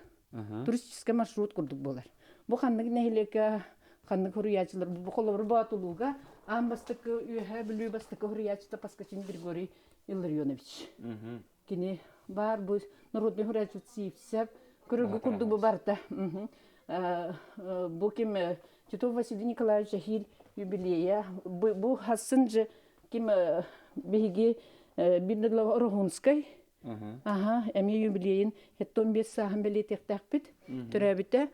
туристическай маршрут курдук буолар. Бу ханнык нэһилиэккэ ханнык суруйааччылар бу холобур Боотулууга аан бастакы Үөһээ Бүлүү бастакы суруйааччыта Поскачин Григорий Илларионович. Кини баар бу народный суруйааччы Сивцев көрөргө курдук бу барыта. Бу ким Титов Василий Николаевич Ахил юбилея бу хассын же ким биһиги бир Ороһунскай Аха, эмиэ юбилейын 75 сааһын бэлиэтиэхтээхпит. Төрөөбүтэ.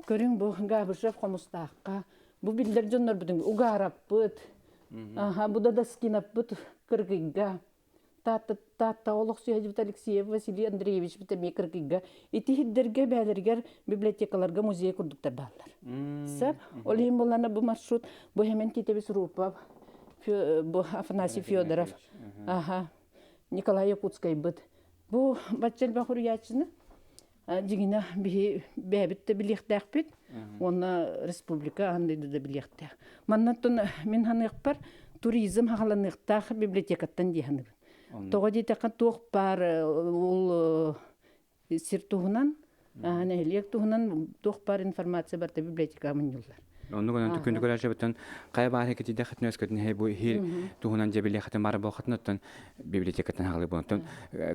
Көрүҥ бу Габышев Хомустаахха. Бу биллэр дьоннорбутун угаараппыт. Аха, бу да Даскинаппыт Кыргыйга. Таатта Таатта олохсуйа Алексеев Василий Андреевич бит эмиэ Кыргыйга. Ити сирдэргэ бээлэригэр библиотекаларга музей курдуктар бааллар. Сөп. Ол иһин буоллаана бу маршрут бу Хэмэн Тиитэбис Рупов, бу Афанасий Федоров. Аха. Николай Якутскайбыт. Бу бачча элбэх уруйааччыны дьиҥинэ биһи бэйэбит да билиэхтээхпит уонна республика аан дойду да билиэхтээх. Маннаттан мин ханыахпар туризм хаҕаланыахтаах библиотекаттан дии саныыбын. Тоҕо диэтэххэ туох баар ол сир туһунан, нэһилиэк туһунан туох баар информация барыта библиотекаҕа мунньуллар. Оннук онон түкүндү көрөөччүбүттэн хайа баар китиде хатын өскөтүн хэй бу иһир туһунан дьэбили хатын баар буолхатын оттон библиотекаттан хаҕылы буолан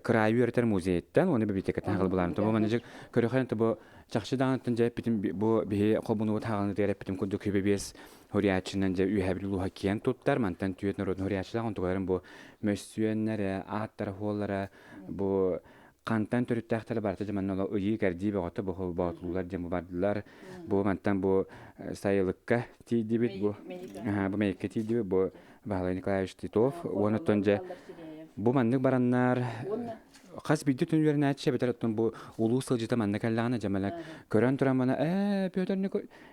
кыраайы үөрэтэр музейттан уонна библиотекаттан хаҕылы булаан тобу маннык көрөхөн тобу чахчы даҕанаттан дьэ эппитим бу биһи холбунубут хаҕылытыгар эппитим курдук хүбэ биэс хуриаччынан дьэ үөһэбил улууһа киэн туттар мантан түөт норуотун хуриаччылаах онтугаларын бу мөссүөннэрэ ааттара хуоллара бу хантан төрүттээхтэрэ барыта дьэ манна ыйыы-кэрдии бөҕөтө бу боотулуулар диэн бу бардылар. Бу мантан бу сайылыкка тиийдибит бу бу Мэйиккэ тиийдибит бу Баһылай Николаевич Титов уонна оттон дьэ бу маннык бараннар хас биирдии түн үөрэнээччи эбэтэр оттон бу улуус сылдьыта манна кэллэҕинэ дьэ мэлэ көрөн туран мана ээ Петр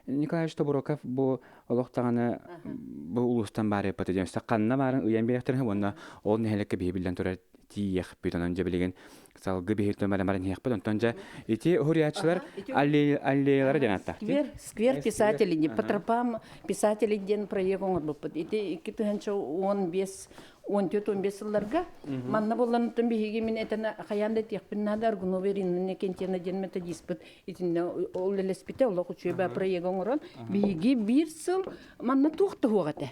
Николаевич Тобуроков бу олох даҕаны бу улуустан баар эппэтэ диэн ханна баарын ыйан биэриэхтэрин уонна ол нэһилиэккэ биһи биллэн турар тиийиэхпит онон дьэ билигин салгыы биһиттэн баран баран иһиэхпит онтон дьэ ити уһуруйааччылар аллеялара диэн ааттаах сквер сквер писателей по тропам писателей диэн проект оҥорбуппут ити 2015 14-15 сылларга манна буолланытын биһиги мин этэн хайаан да этиэхпин наада Аргунова Ирина Никентьевна диэн методиспыт итиннэ ол үлэлэспитэ олох үчүгэй проект оҥорон биһиги биир сыл манна туох да суох этэ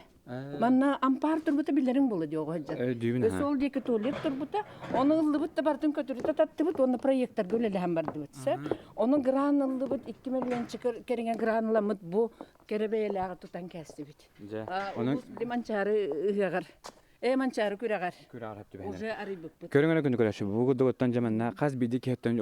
Манна ампаар турбута билэриҥ буолла диэ оҕо сылдьан. Өйдүүбүн Өссө ол диэки туалет турбута, ону ыллыбыт да барытын көтүрүтэ таттыбыт уонна проекторга үлэлэһэн бардыбыт. Сөп. Ону гран ыллыбыт, 2 миллиончик кэриҥэ гран ыламмыт бу кэрэ бэйэлээҕи тутан кээстибит. Дьэ, онон Улуус били Манчаары ыһыаҕар, э Манчаары күрэҕэр күрэҕэр сөп түбэһинэ. уже арыйбыппыт. Көрүҥ эрэ күнү көрөөччү бу курдук дьэ манна хас биирдии киһиттэн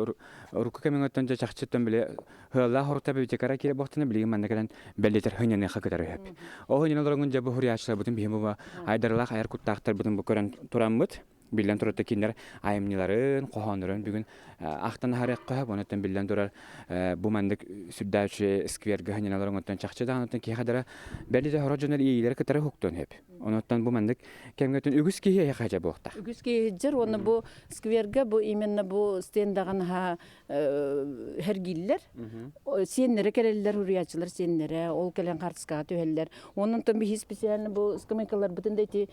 урукку кэмиҥ дьэ чахчыттан били Ыаллаах орто библиотекара киирэ буохтана билигин манна кэлэн бэлиэтэр хынньаныахха кытары өһөп. Ол хынньана олороҥун дьэ бу хуруйааччыларбытын биһи бу айдарылаах айар куттаахтарбытын бу көрөн тураммыт биллэн турар кинилэр айымньыларын, хоһооннорун бүгүн ахтан аһарыахха сөп. Онон биллэн турар бу маннык сүрдээччи сквергэ хынньаналар оҥоттон чахчы даҕанаттан киһи хадара бэлиэтэ хоро дьоннор иэйиилэрэ кытары уһуктуон сөп. Онон бу маннык кэмҥэ үгүс киһи эһиэхэ дьэ буохтаах. Үгүс киһи дьэр уонна бу сквергэ бу именно бу стендаҕын аһа хергииллэр. Сиэннэрэ кэлэллэр, уруйааччылар сиэннэрэ, ол кэлэн хартыскаҕа түһэллэр. Онон биһи специально бу скамейкаларбытын да ити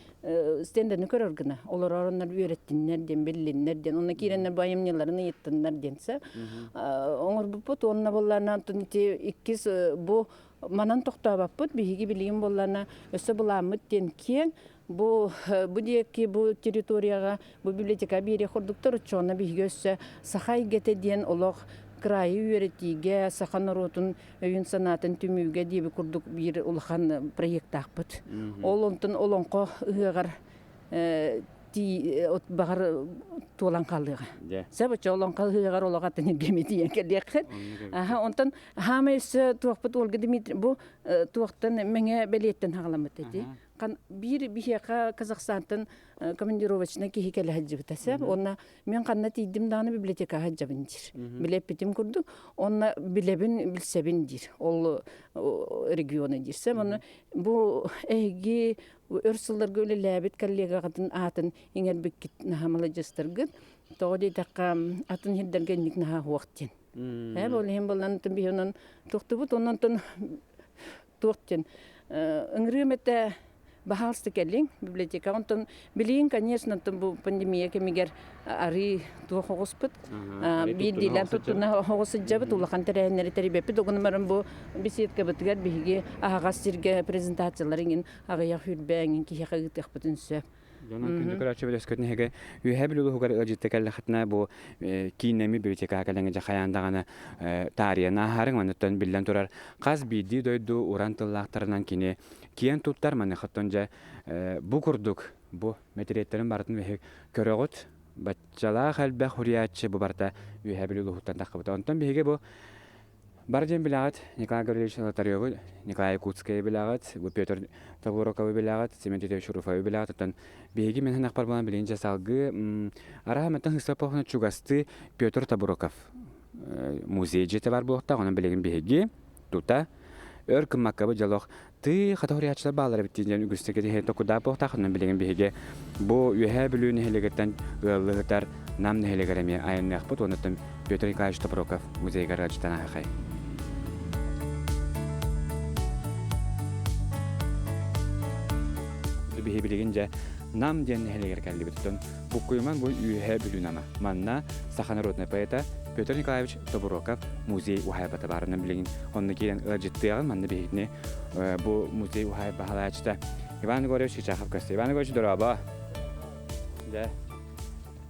стенданы көрөр гына. Олорор оннор үөрэттиннэр диэн, биллиннэр диэн. Онно киирэннэр бу айымньыларын ыйыттыннар диэн сэ. Оҥорбуппут уонна буоллаана онтон ити иккис бу манан тохтообоппут. Биһиги билигин буоллаана өссө былааммыт диэн киэҥ. Бу бу диэки бу территорияҕа бу библиотека биэриэх курдуктар оччоҕуна биһиги өссө саха эйгэтэ диэн олох кыраайы үөрэтиигэ саха норуотун өйүн-санаатын түмүүгэ диэби курдук биир улахан проектаахпыт. Ол онтон олоҥхо ыһыаҕар баҕар туолан хаалыаҕа. Сөп оччо олоҥхо ыһыаҕар олох атын иргэмитийэн кэлиэххин. Аха онтон хаамай өссө туохпут Ольга Дмитриевна бу. туохтан мэҥэ бэлиэттэн хаҕаламмыт эти. Хан биир биһиэхэ Казахстантан командировочнай киһи кэлэ сылдьыбыта сөп. Онно мен ханна тиийдим даҕаны библиотекаҕа сылдьабын диир. Билэппитим курдук. Онно билэбин, билсэбин диир. Ол регионы диир. Сөп. Онно бу эһиги өр сылларга үлэлээбит коллегаҕытын аатын иҥэрбиккит наһаа маладьыастаргыт. Тоҕо диэтэххэ, атын сирдэргэ инник наһаа суох диэн. Ээ, ол иһин булан биһи онон туохтубут, онон туох диэн ыҥырыам этэ баһаалыста кэлиҥ библиотекаҕа. Онтон билигин, конечно, онтон бу пандемия кэмигэр арыы туох оҕуспут биирдиилээн туттуна оҕус сылдьабыт, улахан тэрээһиннэри тэрийбэппит. Огон баран бу беседкабытыгар биһиги аһаҕас сиргэ презентациялар иҥин аҕыйах хүрбэ эҥин киһиэхэ ыытыахпытын сөп. Дьонун күндү көрөөччү бөлөскөтүн эһиги Үөһээ Бүлүү улууһугар ыалдьытта кэллэххитинэ бу кииннэммит библиотекаҕа кэлэҥҥэ дьэ хайаан даҕаны таарыйан ааһарыҥ. Оннуттан биллэн турар хас биирдии дойду уран тыллаахтарынан кини киэн туттар. Маныхаттан дьэ бу курдук бу мэтириэттэрин барытын эһиги көрөҕүт. Баччалаах элбэх суруйааччы бу барыта Үөһээ Бүлүү улууһуттан таххыбыта. Онтон биһиги бу Бары диэн билэҕит, Николай Гаврильевич Золотаревы, Николай Якутскайы билэҕит, бу Петр Табуроковы билэҕит, Семен Титович Руфовы билэҕит. Оттон биһиги мин санахпар буолан билигин дьэ салгыы арааһа мантан Христофоров чугастыы Петр Табуроков музей дьиэтэ бар буолуохтаах. Онон билигин биһиги тута өр гыммаккабыт дьолох тыы хата хуруйааччылар бааллар эбит диэн үгүстүк этиһэ токудаап буолуохтаах. Онон билигин биһиги бу Үөһээ Бүлүү нэһилиэгиттэн ыаллыһытар Нам нэһилиэгэр эмиэ айанныахпыт. Онуттан Петр Николаевич Топороков музейыгар ыалдьытан аһахай. Биһи билигин дьэ Нам диэн нэһилиэгэр кэллибит. Оттон Буккуйуман бу Үөһээ Бүлүү Нама. Манна саха народнай поэта Петр Николаевич Тобуроков музей уһаайбата баарынан билигин онно киирэн ыалдьыттыаҕын. Манна биһигини бу музей уһаайба салайааччыта Иван Егорович Чичахов көрсө. Иван Егорович, дорообо. Дьэ.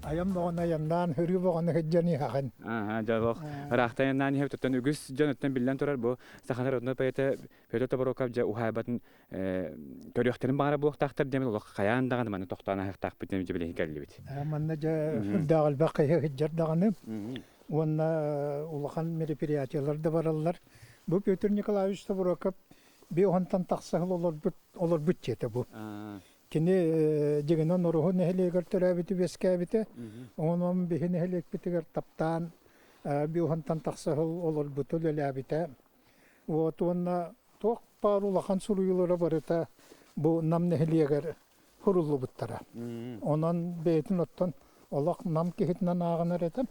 Айан боҕон айаннаан, һырыы боҕону сылдьан иһэҕин. Аха, дьолох. Ыраахтан айаннаан иһэбит. Оттон үгүс дьон оттон биллэн турар бу саха народнай поэта Петр Тобуроков дьэ уһаайбатын көрүөхтэрин баҕара буолуохтаахтар диэмит олох хайаан даҕаны манна тохтоон аһыахтаахпыт диэн билигин кэллибит. Манна дьэ үрдээх элбэх киһи сылдьар даҕаны уонна улахан мероприятиелар да бараллар. Бу Петр Николаевич Тобуроков би онтон тахса сыл олорбут олорбут дьиэтэ бу. Кини дьигинэн Ороһу нэһилиэгэр төрөөбүтү үөскээбитэ. Онон биһи нэһилиэкпитигэр таптаан би уһантан тахса сыл олорбуту үлэлээбитэ. Вот уонна туох баар улахан суруйуулара барыта бу Нам нэһилиэгэр суруллубуттара. Онон бэйэтин оттон олох Нам киһитинэн ааҕынар этэ.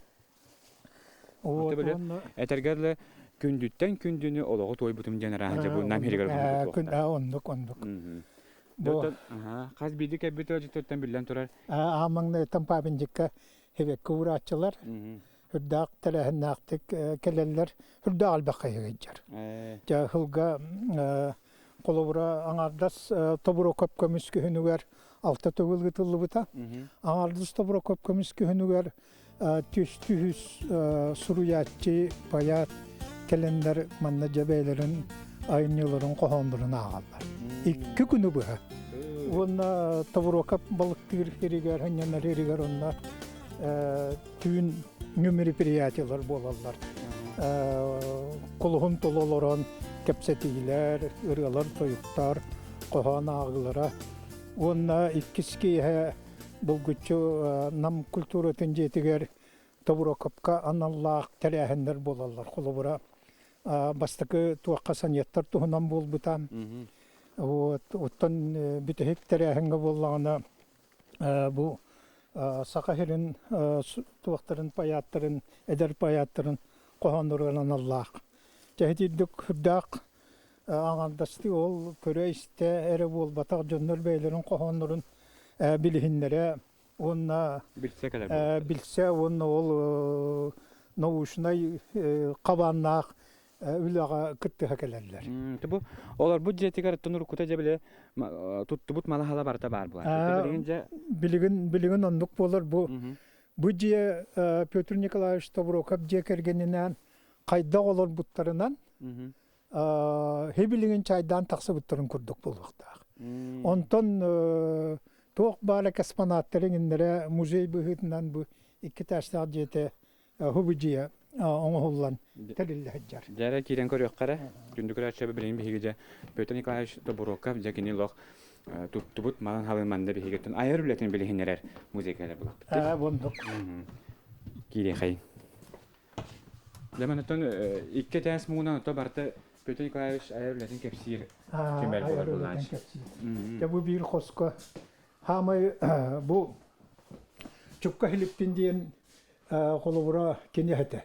Вот уонна Этэргэ дылы күндүттэн күндүнү олоҕу туойбутум диэн арааһа дьэ бу Нам иһигэр Оннук оннук. Бу хас биирдии кэлбит ыалдьыттартан биллэн турар. Аан маҥнайыттан памятникка хэбэккэ уурааччылар. Үрдээх тэрээһиннээхтик кэлэллэр, үрдээх элбэх хайыһыйдьар. Дьэ, сылга холобура аҥаардас Тобурокоп көмүс күһүнүгэр алта төгүл ыытыллыбыта. Аҥаардас Тобурокоп көмүс күһүнүгэр түс-түһүс суруйааччы, поэт кэлэннэр манна дьэ бэйэлэрин айымньыларын хоһооннорун ааҕаллар. Икки күнү быһа. Уонна Тобурокоп балыктыыр сиригэр, сынньанар сиригэр онно түүн мероприятиелар буолаллар. Кулуһун тула олорон кэпсэтиилэр, ырыалар, тойуктар, хоһоон ааҕыылара. Уонна иккис киэһэ булгуччу Нам культуратын дьиэтигэр Тобурокопка аналлаах тэрээһиннэр буолаллар. Холобура, бастакы туохха саньеттар туһунан буолбута. Вот, оттон бүтэһик тэрээһиҥҥэ буоллаҕына бу Саха сирин туохтарын поэттарын, эдэр поэттарын хоһоонноругар аналлаах. Чэһитирдик сүрдээх аҥардастыы ол көрө-истэ эрэ буолбатах дьоннор бэйэлэрин хоһооннорун билиһиннэрэ уонна билсэ кэлэр билсэ уонна ол научнай хабааннаах үлэҕэ кыттыһа кэлэллэр. Бу олорбут дьиэтигэр оттон уруккута дьэ били туттубут мала-хала барыта баар буолар. Билигин дьэ билигин билигин оннук буолар бу бу дьиэ Петр Николаевич Тобуроков дьиэ кэргэнинээн хайдах олорбуттарынан хибилигин чайдаан тахсыбыттарын курдук буолуохтаах. Онтон туох баар экспонаттарын иннэрэ музей быһыытынан бу икки этажтаах дьиэтэ хубу дьиэ оҥоһуллан тэриллэ сылдьар. Дьэ киирэн көрүөххэ эрэ. Күндү көрөөччү билигин биһиги дьэ Петр Николаевич Тобуруокап дьэ кини олох туттубут малын халын манна биһигиттэн айар үлэтин билиһиннэрэр музейга булахпыт. Аа бундук. Киириэхэйин. Дьэ манаттан икки этээс муҥунан ото барыта Петр Николаевич айар үлэтин кэпсиир түмэл буолар булааччы. Дьэ бу биир хоско хаамай бу Чукка Хилиппин диэн холобура кини этэ.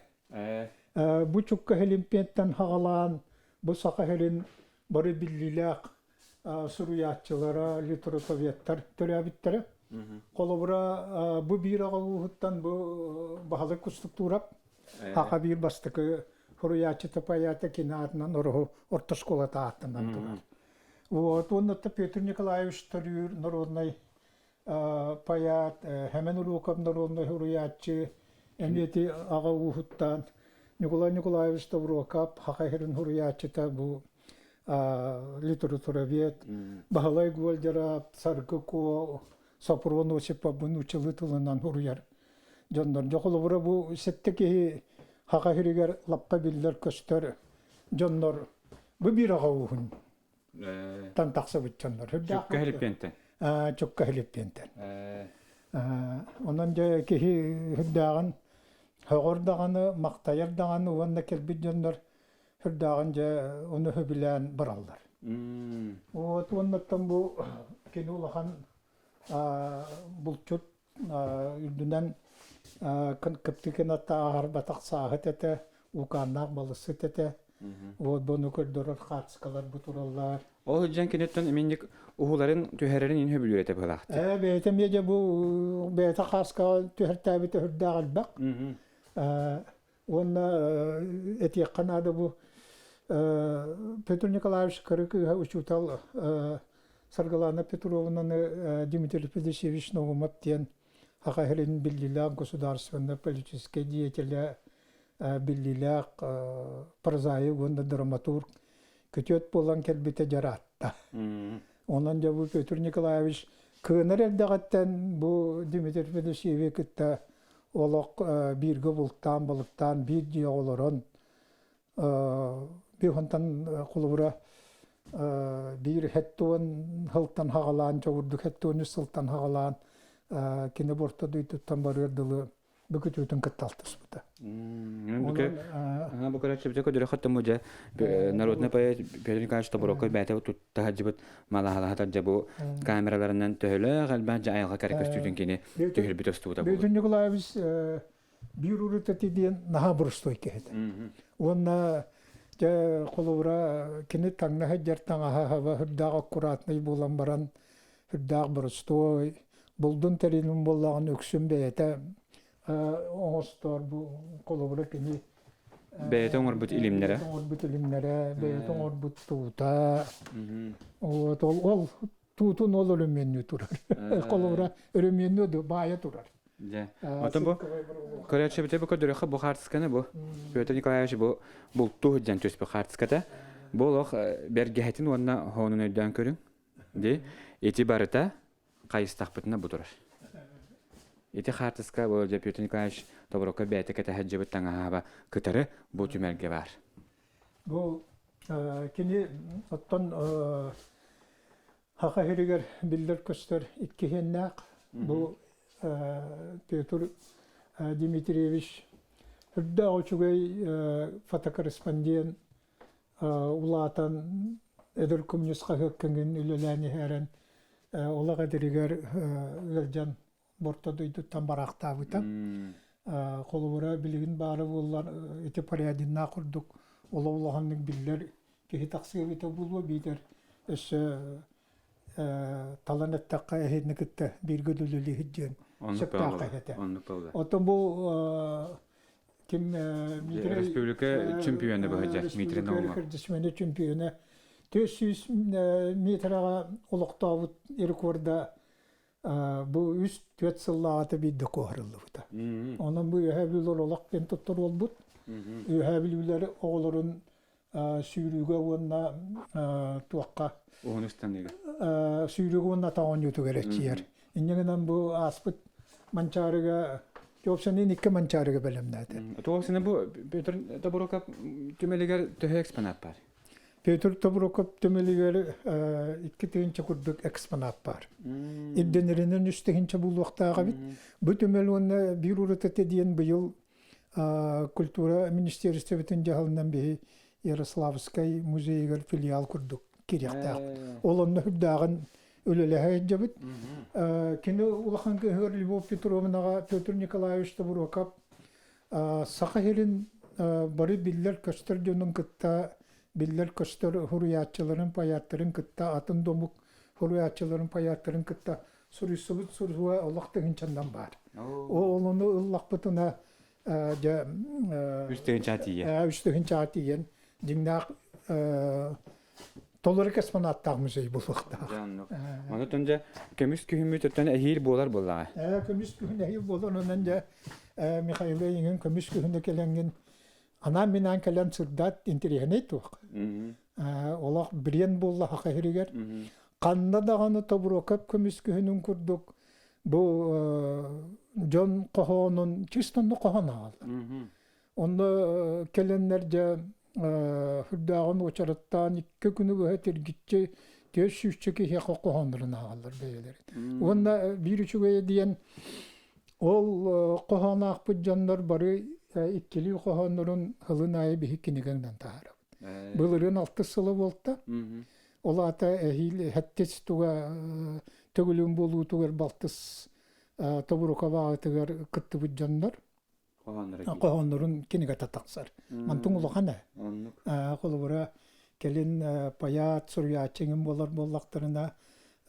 Бу Чукка Хилимпиэттэн хаҕалаан бу Саха сирин бары биллиилээх суруйааччылара, литературоведтар төрөөбүттэрэ. Холобура, бу биир аҕа ууһуттан бу Баһылык Кустуктуурап Аха биир бастакы суруйааччыта поэта кини аатынан Ороһу орто школата ааттанан турар. Вот, уонна Петр Николаевич төрүүр народнай поэт, Хэмэн Уруков народнай суруйааччы, эмиэти аҕа ууһуттан Николай Николаевич Тобуруокап Хаха сирин суруйааччыта бу литературовед, Баһылай Гольдеров, Саргы Куо, Сопрун Осипов бу нууччалыы тылынан суруйар дьоннор. Дьэ холобура бу сэттэ киһи Хаха сиригэр лаппа биллэр-көстөр дьоннор бу биир аҕа ууһун тан тахсыбыт дьоннор. Чукка Хилиппиэнтэн. Чукка Хилиппиэнтэн. Онон дьэ киһи үрдээҕин сөҕөр даҕаны, махтайар даҕаны уонна кэлбит дьоннор үрдээҕин дьэ ону сөбүлээн бараллар. Вот уоннаттан бу кини улахан булчут үрдүнэн кыптыкынаттааҕар сааһыт этэ, укааннаах балысыт этэ. Вот буну көрдөрөр хаартыскалар бу тураллар. Ол дьон киниттэн иминник уһуларын түһэрэрин ин хөбүлүүр этэ быһалаахтык. Ээ бэйэтэ эмиэ дьэ бу бэйэтэ хааскаҕа түһэртээбит өһүрдээх элбэх. Уонна этиэххэ наада бу Петр Николаевич кыры кыыһа учуутал Саргылана Петровнаны Дмитрий Федосеевич Наумов диэн Саха сирин биллиилээх государственнай политическай деятелэ, биллиилээх прозаик уонна драматург күтүөт буолан кэлбитэ дьараатта. Онон дьэ бу Петр Николаевич кыанар эрдэҕиттэн бу Дмитрий Федосеевич кытта олох бииргэ бултаан, балыктаан, биир дьиэҕэ олорон биир онтон холобура биир хэттуон сылтан хаҕалаан, чоҕурдук хэттуон үс сылтан хаҕалаан кини борто дойдуттан барыар дылы бүкүтүүтүн кытта алтыспыта. Бу көрөччүбүтэ көдөрөхөт тому дьэ народный поэт Петр Николаевич Тобурокко бэйэтэ туттаһадьыбыт малаһалаһатар дьэ бу камераларынан төһөлөөх элбэх дьэ айылҕа кэрэ көстүүтүн кини түһүрбүт устубута Петр Николаевич биир урутати диэн наһаа боростуой киһи Уонна дьэ холобура кини таҥна сылдьар таҥаһа хаба сүрдээх аккуратнай буолан баран сүрдээх боростуой булдун тэрилин буоллаҕын үксүн бэйэтэ оҥостор бу холобура кини бэйэтэ оҥорбут илимнэрэ оҥорбут илимнэрэ бэйэтэ оҥорбут туута вот ол ол туутун ол өрөмүөннүү турар холобура өрөмүөннүү да баайа турар Дьэ. Оттон бу көрөөччүбүтэ бу көрдөрөххө бу хаартысканы бу Петр Николаевич бу бултуу сылдьан түспүт хаартыската. Бу олох бэргэһэтин уонна хоонун өйдөөн көрүҥ. Ди ити барыта хайыстахпытына бу турар. Ити хаартыска бу дьэ Петр Николаевич Тобурокко бэйэтэ кэтэһэр дьыбыт таҥаһаба кытары бу түмэлгэ баар. Бу кини оттон Саха сиригэр биллэр-көстөр иккиһиэннээх бу Петр Дмитриевич үрдээх үчүгэй фотокорреспондент улаатан эдэр коммунист хаһыаккыҥын үлэлээн иһэрэн олох эдэригэр ыалдьан борто дойдуттан бараахтаабыта. Холобура билигин баара буоллар ити Порядиннаах курдук олох улаханнык биллэр киһи тахсыа эбитэ буолуо биитэр өссө талан эттэххэ эһини кытта бииргэ үлэлииһит диэн сөптөөх этэ. Оттон бу ким Республика чемпиона быһыдьа Дмитрий Наумов. Республика чемпиона 400 метраҕа олохтообут рекорда Бу үс-түөрт сыллааҕыта биирдэ куоһарыллыбыта. Онон бу Үөһээ Бүлүүлэр олох диэн туттар буолбут. Үөһээ Бүлүүлэр оҕолорун сүүрүүгэ уонна туохха Уһун ыстаныыга. Сүүрүүгэ уонна атах оонньуутугар эрчийэр. Инньэ гынан бу ааспыт Манчаарыга Уопсанын икки манчаарыга бэлэмнээтэ. Туох бу Петр Тобуруков түмэлигэр төһө экспонат бар? Петр Тобуруков түмэлигэр 2 тыһыынча курдук экспонат бар. Ирдэнэринэн 3 тыһыынча булуохтаах эбит. Бу түмэл уонна биир уратыта диэн быйыл культура министерствотын дьаһалынан биһи Ярославскай музейыгар филиал курдук кириэхтээх. Ол онно үрдээҕин үлэлэһэ сылдьабыт. Кини улахан кыһыгар Любовь Петровнаҕа Петр Николаевич Тобуруокап Саха сирин бары биллэр-көстөр дьонун кытта биллэр-көстөр суруйааччыларын, поэттарын кытта атын да омук суруйааччыларын, поэттарын кытта суруйсубут суруйа олох тыһыынчаннан баар. Ол ону ыллахпытына дьэ 3 тыһыынчаҕа тиийэн. 3 тыһыынчаҕа тиийэн дьиҥнээх толору космонавтаах музей буолуохтаах. Онон дьэ көмүс күһүммүт өттөн эһиил буолар буоллаҕа. Көмүс күһүн эһиил буолар онон дьэ Михаил эйигин көмүс күһүнү кэлэҥҥин анаан-минаан кэлэн сырдаат интэриэһинэй туох. Олох бриэн буолла саха сиригэр. Ханна даҕаны Тобуруокап көмүс күһүнүн курдук бу дьон хоһоонун чисто онно хоһоон ааҕаллар. Онно кэлэннэр дьэ үрдээҕин уочараттаан икки күнү быһа тиргиччи түөрт сүүсчэ киһиэхэ хоһооннорун ааҕаллар бэйэлэрин. Уонна биир үчүгэйэ диэн ол хоһооноохпут дьоннор бары иккилии хоһооннорун сылын аайы биһи кинигэҥнэн таһаарабыт. Былырыын алтыс сыла буолта. Ол аата эһиил сэттис туга төгүлүн буолуутугар балтыс Тобурукова аатыгар кыттыбыт дьоннор хоһооннорун кинигэтэ тахсар. Мантыҥ улахан ээ. Холобура, кэлин поэт, суруйааччы эҥин буолар буоллахтарына,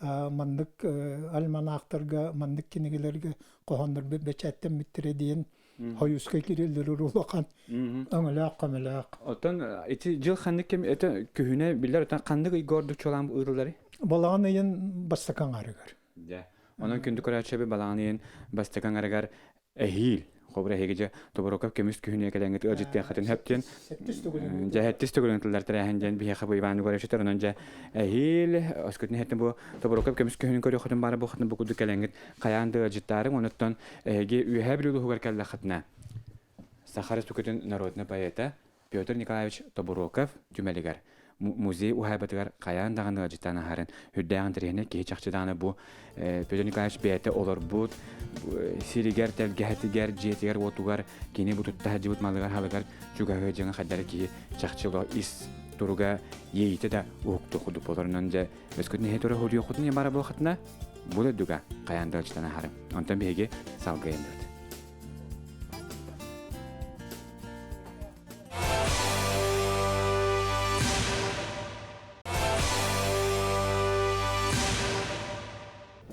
маннык альманахтарга, маннык кинигэлэргэ хоһооннор бэчээттэммиттэрэ диэн Хойуускай кириллэр улахан өҥөлөөх көмөлөөх. Оттон ити дьыл ханнык кэм это күһүнэ биллэр оттон ханнык ыйга ордук чуолаан ыытылларый? Балаҕан ыйын бастакы аҥаарыгар. Дьэ. Онон күндү көрөөччү балаҕан ыйын бастакы аҥарыгар эһиил Хобура эһиги дьэ Тобуруков көмүс күһүнү кэлэҥҥит ыалдьыттыаххытын сөп диэн дьэ сэттис төгүлүн тыллар тэрээһин диэн биһиэхэ бу Иван Егорович онон дьэ эһиил өскөтүн иһэттэн бу Тобуруков көмүс күһүнүн көрүөххүтүн баара буоххутун бу курдук кэлэҥҥит хайаан да ыалдьыттаарыҥ онуттан эһиги Үөһээ Бүлүү улууһугар кэллэххитинэ Саха Республикатын народнай поэта Петр Николаевич Тобуроков түмэлигэр музей уһаайбатыгар хайаан даҕаны ыалдьыттаан аһарын үрдээх интэриэһинэй киһи чахчы даҕаны бу Петр Николаевич бэйэтэ олорбут сиригэр, тэлгэһэтигэр, дьиэтигэр-уотугар кини бу тутта сылдьыбыт малыгар-халыгар чугаһыы дьаҥа хайдара киһи чахчы ис туруга иэйиитэ да уһуктуох курдук буоларынан дьэ өскөтүн иһэ тура хуруйуоххутун бара буолхатына бу дойдуга хайаан да ыалдьытан аһарым онтон биһиги салгыйанныбыт.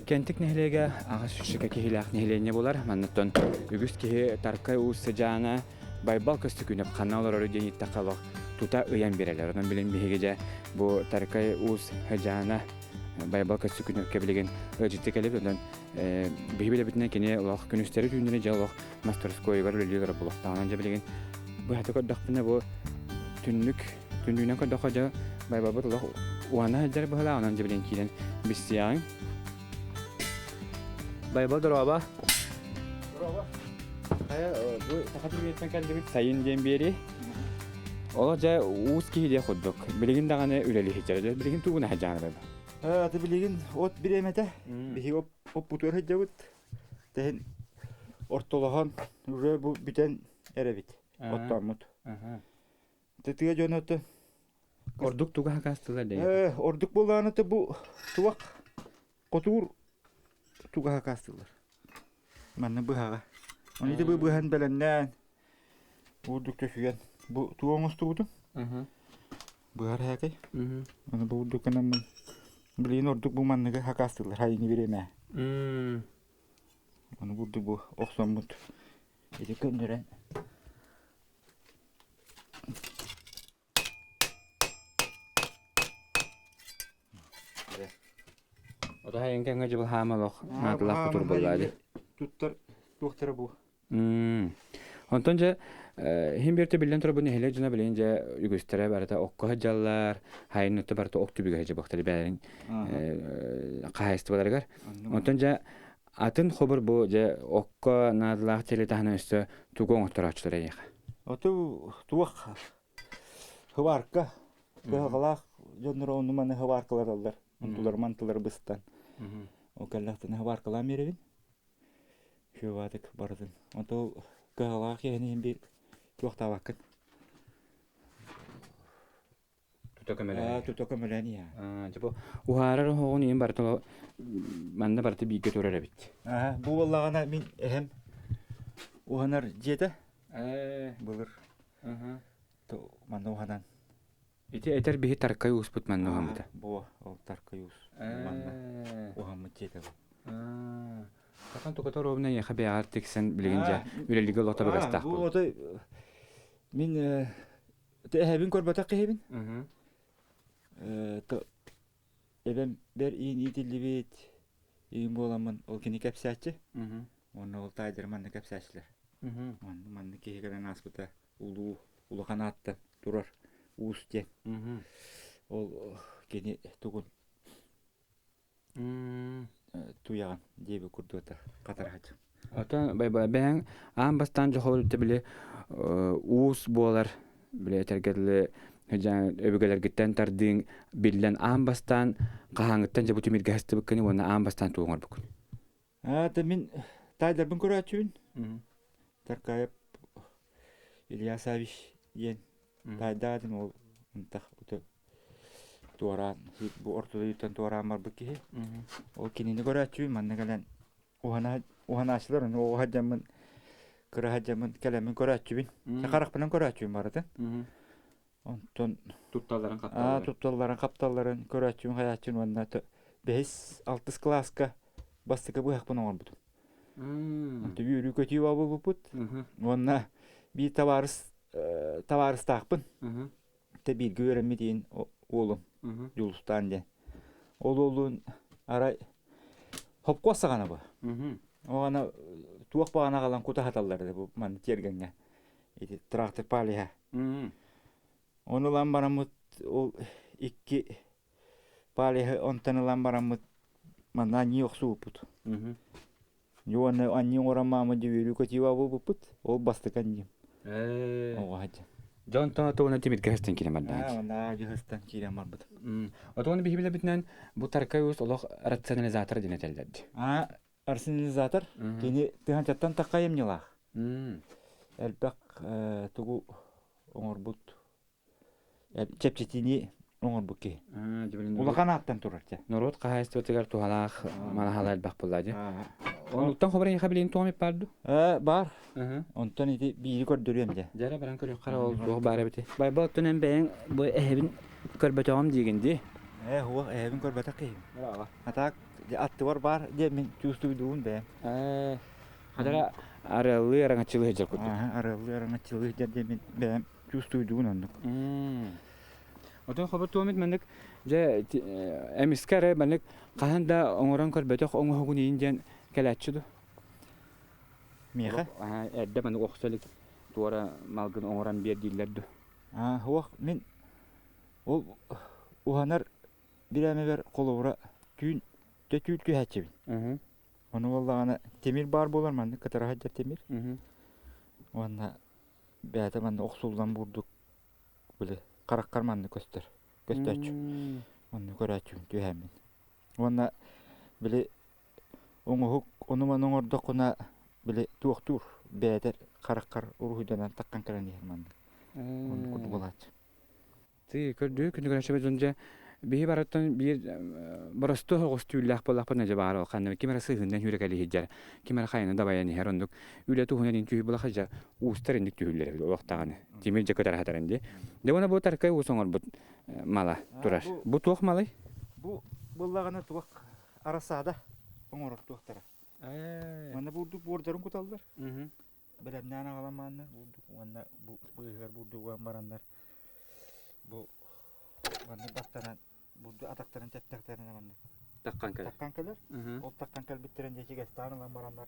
Кэнтик нэһилиэгэ аҕыс сүүсчэкэ киһилээх нэһилиэнньэ буолар. Манныттан үгүс киһи Таркай Уус сыдьаана Байбал Көстөкүүнэп ханна олорору диэн ииттэххэ олох тута ыйан биэрэллэр. Онон билин биһиги дьэ бу Таркай Уус сыдьаана Байбал Көстөкүүнэпкэ билигин ыалдьытты кэлибит. Онон биһи билэбитинэн кини олох күнүстэри түүннэри дьэ олох мастерскойугар үлэлии олорор буолуохтааҕынан дьэ билигин быһата көрдөхпүнэ бу түннүк түннүгүнэн көрдөххө дьэ байбалбыт олох уһана сылдьар быһыылаах онон дьэ билигин киирэн билсиэҕиҥ. Байбал дорообо. Дорообо. Хайа бу саха телевидениеттэн кэллибит сайын диэн биэрии. Олох дьэ уус киһи диэх курдук. Билигин даҕаны үлэлии сылдьар. Билигин тугун аһадьааны байбал? Аты билигин от бириэмэтэ. Биһиги оппутугар сылдьабыт. Тэһин ортолоһон уже бу бүтэн эрэбит. Оттооммут. Тыа дьоно Ордук туга хакаастылар дэй? Ордук буолааны бу туох хотуур туга хакаастылар. Манна быһаҕа. Оны бу быһан бэлэмнээн Бурдук төсүйэн бу тугу оҥостубутум? Быһар һээкэй. Аны бу бурдук гынаммын билигин ордук бу манныгы хакаастыыллар хайыны бириэмэ. Аны бурдук бу охсоммут ити көннөрөн Ото хайын кэмҥэ дьыбыл хаама олох наадалаах кутур буолла дии. Туттар туохтара бу. Онтон дьэ иһин биэртэ биллэн турар бу нэһилиэк дьоно билигин дьэ үгүстэрэ барыта окко сылдьаллар, хайын өттө барыта ок түбүгэ сылдьыбыктар бэйэлэрин хаһаайыстыбаларыгар. Онтон дьэ Атын хобур бу дьэ окко наадалаах теле таһынан өссө тугу оҥотторооччулар эйиэхэ? Оту туох хыбаарка кыһалҕалаах дьоннор ону маны хыбааркалараллар. Онтулар мантылар быстан. Ол кэллэхтэринэ хыбааркалаан биэрэбин. Хыбаатык барытын. Онто кыһалҕалаах киһини иһин биир туохтаабаккын. Тута көмөлөөн. Тута көмөлөөн иһэ. Дьэ бу уһаарар оһоҕун иһин барыта манна барыта бииргэ турар эбит. Бу буоллаҕына мин эһэм уһанар дьиэтэ. Былыр. Манна уһанан. Ити этэр биһи Таркай ууспут манна уһаммыта. Бу ол Таркай уус манна уһаммыт дьиэтэ бу. Сахан туката ровно эйиэхэ бэйэҕэр тиксэн билигин дьэ үлэлигэ олох табыгастаах Бу ото мин Эһэбин көрбөтөх киһибин. Эбэм бэр иин иитиллибит иин буоламмын ол кини кэпсээччи. Уонна ол таайдары манна кэпсээччилэр. Манна манна киһи кэлэн ааспыта улуу улахан ааттан турар уус диэн. Ол кини тугун туйаҕын диэби курдуота хатарааччы. Оттон бэйэҥ аан бастаан дьохол били уус буолар били этэргэ дылы өбүгэлэргиттэн тардыыҥ биллэн аан бастаан хаһааҥҥыттан дьэ бу тимиргэ сыстыбыккыный уонна аан бастаан тугу оҥорбуккун? Аата мин таайдарбын көрөөччүбүн. Таркаев Илья Савич диэн таайдаатым ол ынтах туораан бу орто дойдуттан туораан барбыт киһи. Ол кинини көрөөччүбүн манна кэлэн уһанааччылар ону оҕо сылдьаммын кыра сылдьаммын кэлэммин көрөөччүбүн. Харахпынан көрөөччүбүн барытын. Онтон тутталларын хапталларын тутталларын хапталларын көрөөччүбүн хайааччын уонна бэһис алтыс кылааска бастакы быһахпын оҥорбутум. Онто үөрүү көтүү буолбуппут. Уонна биир табаарыс табаарыстаахпын. Тэ бииргэ үөрэммит иин уолум Дьулустаан диэн. Ол уолун арай хопкуос саҕана бу. Оҕана туох баҕана аҕалан кута саталлар бу манна тиэргэҥҥэ. Ити трактор палиһа. Ону ылан бараммыт ол икки палиһы онтон ылан бараммыт манна анньыы охсубуппут. Уонна анньыы оҥорон маама дьүөрүү көтүүбэ буолбуппут. Ол бастакы анньыым. Оҕо сылдьан. Дьон онтон отуона тимиргэ хастан киирэн бардаан. Онаа дьыһыстан киирэн барбыт. Отуона биһи билэбитинэн бу Таркай уус олох рационализатор диэн этэллэр дии. Аа, рационализатор кини тыһанчаттан такайымньылаах. Элбэх тугу оҥорбут чэпчэтиини оҥорбут киһи. Улахан ааттан турар чэ. Норуот хаһаайыстыбатыгар туһалаах манаһала элбэх буолла дии. Онуттан хобар эйиэхэ билигин туох эмит баар дуу? Баар. Онтон ити биири көрдөрүөм дьэ. Дьэ эрэ баран көрүөххэ эрэ ол туох баар эбитий. Байбал оттон эн бэйэҥ бу эһэбин көрбөтөҕүм диигин дии. Ээ, уох эһэбин көрбөтөх киһибин. А так аттыбар баар диэн мин чувствуйдуубун бэйэм. Ээ, хадара арыаллыы араҥаччылыы сылдьар курдук. Арыаллыы араҥаччылыы сылдьар диэн мин бэйэм чувствуйдуубун оннук. Отон хобот туомит маннык дьэ эмискэ эрэ маннык хаһан да оҥорон көрбөтөх оҥоһугун иин диэн кэлээччи ду? Миэхэ? Эрдэ маннык охсо илик туора малгын оҥорон биэр дииллэр ду? Суох, мин ол уһанар бирээмэбэр холобура түүн дьэ түүл түһээччибин. Ону буоллаҕына тимир баар буолар маннык кытара сылдьар тимир. Уонна бэйэтэ манна охсуллан бурдук били хараххар маннык көстөр көстөөччү. Онно көрөөччүбүн түһээммин. Уонна били оҥоһук ону-маны оҥордоххуна били туохтуур бэйэтэ хараххар уруһуйданан таххан кэлэн иһэр маннык. Оннук курдук буолааччы. Ты көрдүү күнүгүнэ дьон дьэ биһи барыттан биир боростуой соҕус түүллээх буоллахпытына дьэ баар ханна ким эрэ сыһыыннан сүүрэкэлии сылдьар ким эрэ хайаны дабайан иһэр оннук үлэ туһунан ин түһүү буолаха дьэ уустар инник түһүүллэр эбит олох даҕаны тимир дьэ көтөр хатарын дии дьэ уонна бу таркай уус оҥорбут мала турар бу туох малый бу буоллаҕына туох арасаада оҥорор туохтара манна бурдук буордарын куталлар бэлэмнээн аҕалан маанна бурдук уонна бу быыһыгар бурдук уган бараннар бу маннык баттанан бурдук атахтарын тэптэхтэринэ маннык таххан кэлэр таххан кэлэр ол таххан кэлбиттэрин дьэ ичигэстээн ылан бараннар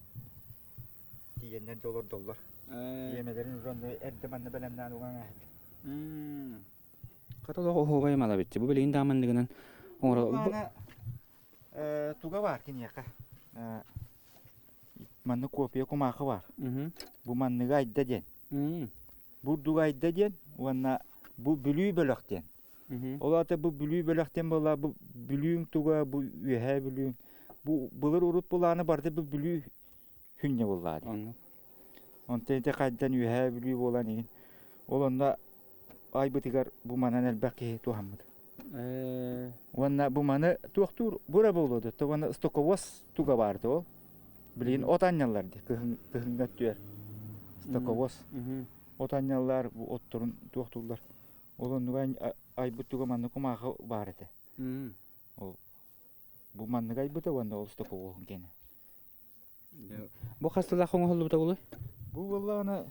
тиийэннэр дьэ олордоллор иэмэлэрин уран эрдэ манна бэлэмнээн уган ааһыт Хата олох оһуобай мала битти. Бу билигин дааманныгынан оҥоро туга баар киниэхэ. Манна копия кумаахы баар. Бу манныгы айда диэн. Бурдугу айда диэн уонна бу Бүлүү бөлөх диэн. Ол аата бу Бүлүү бөлөх диэн буолла бу Бүлүүҥ туга, бу Үөһээ Бүлүүҥ. Бу былыр урут булааны барыта бу Бүлүү хүнньэ буоллаҕа дии. Оннук. Онтон ити хайдан Үөһээ Бүлүү буолан иһин ол онно айбытыгар бу манан элбэх киһи туһаммыт. Уонна бу маны туохтуур бура буолуо да уонна стоковоз туга баарда ол. Билигин от анньаллар дии кыһын кыһыҥҥа өттүгэр стоковоз. От анньаллар бу отторун туохтууллар. Ол оннуга айбыт туга маннык кумаахы баар этэ. Ол бу маннык айбыта уонна ол стоковоһун кэнэ. Бу хас сыллаах оҥоһуллубута буолуой? Бу буоллаҕына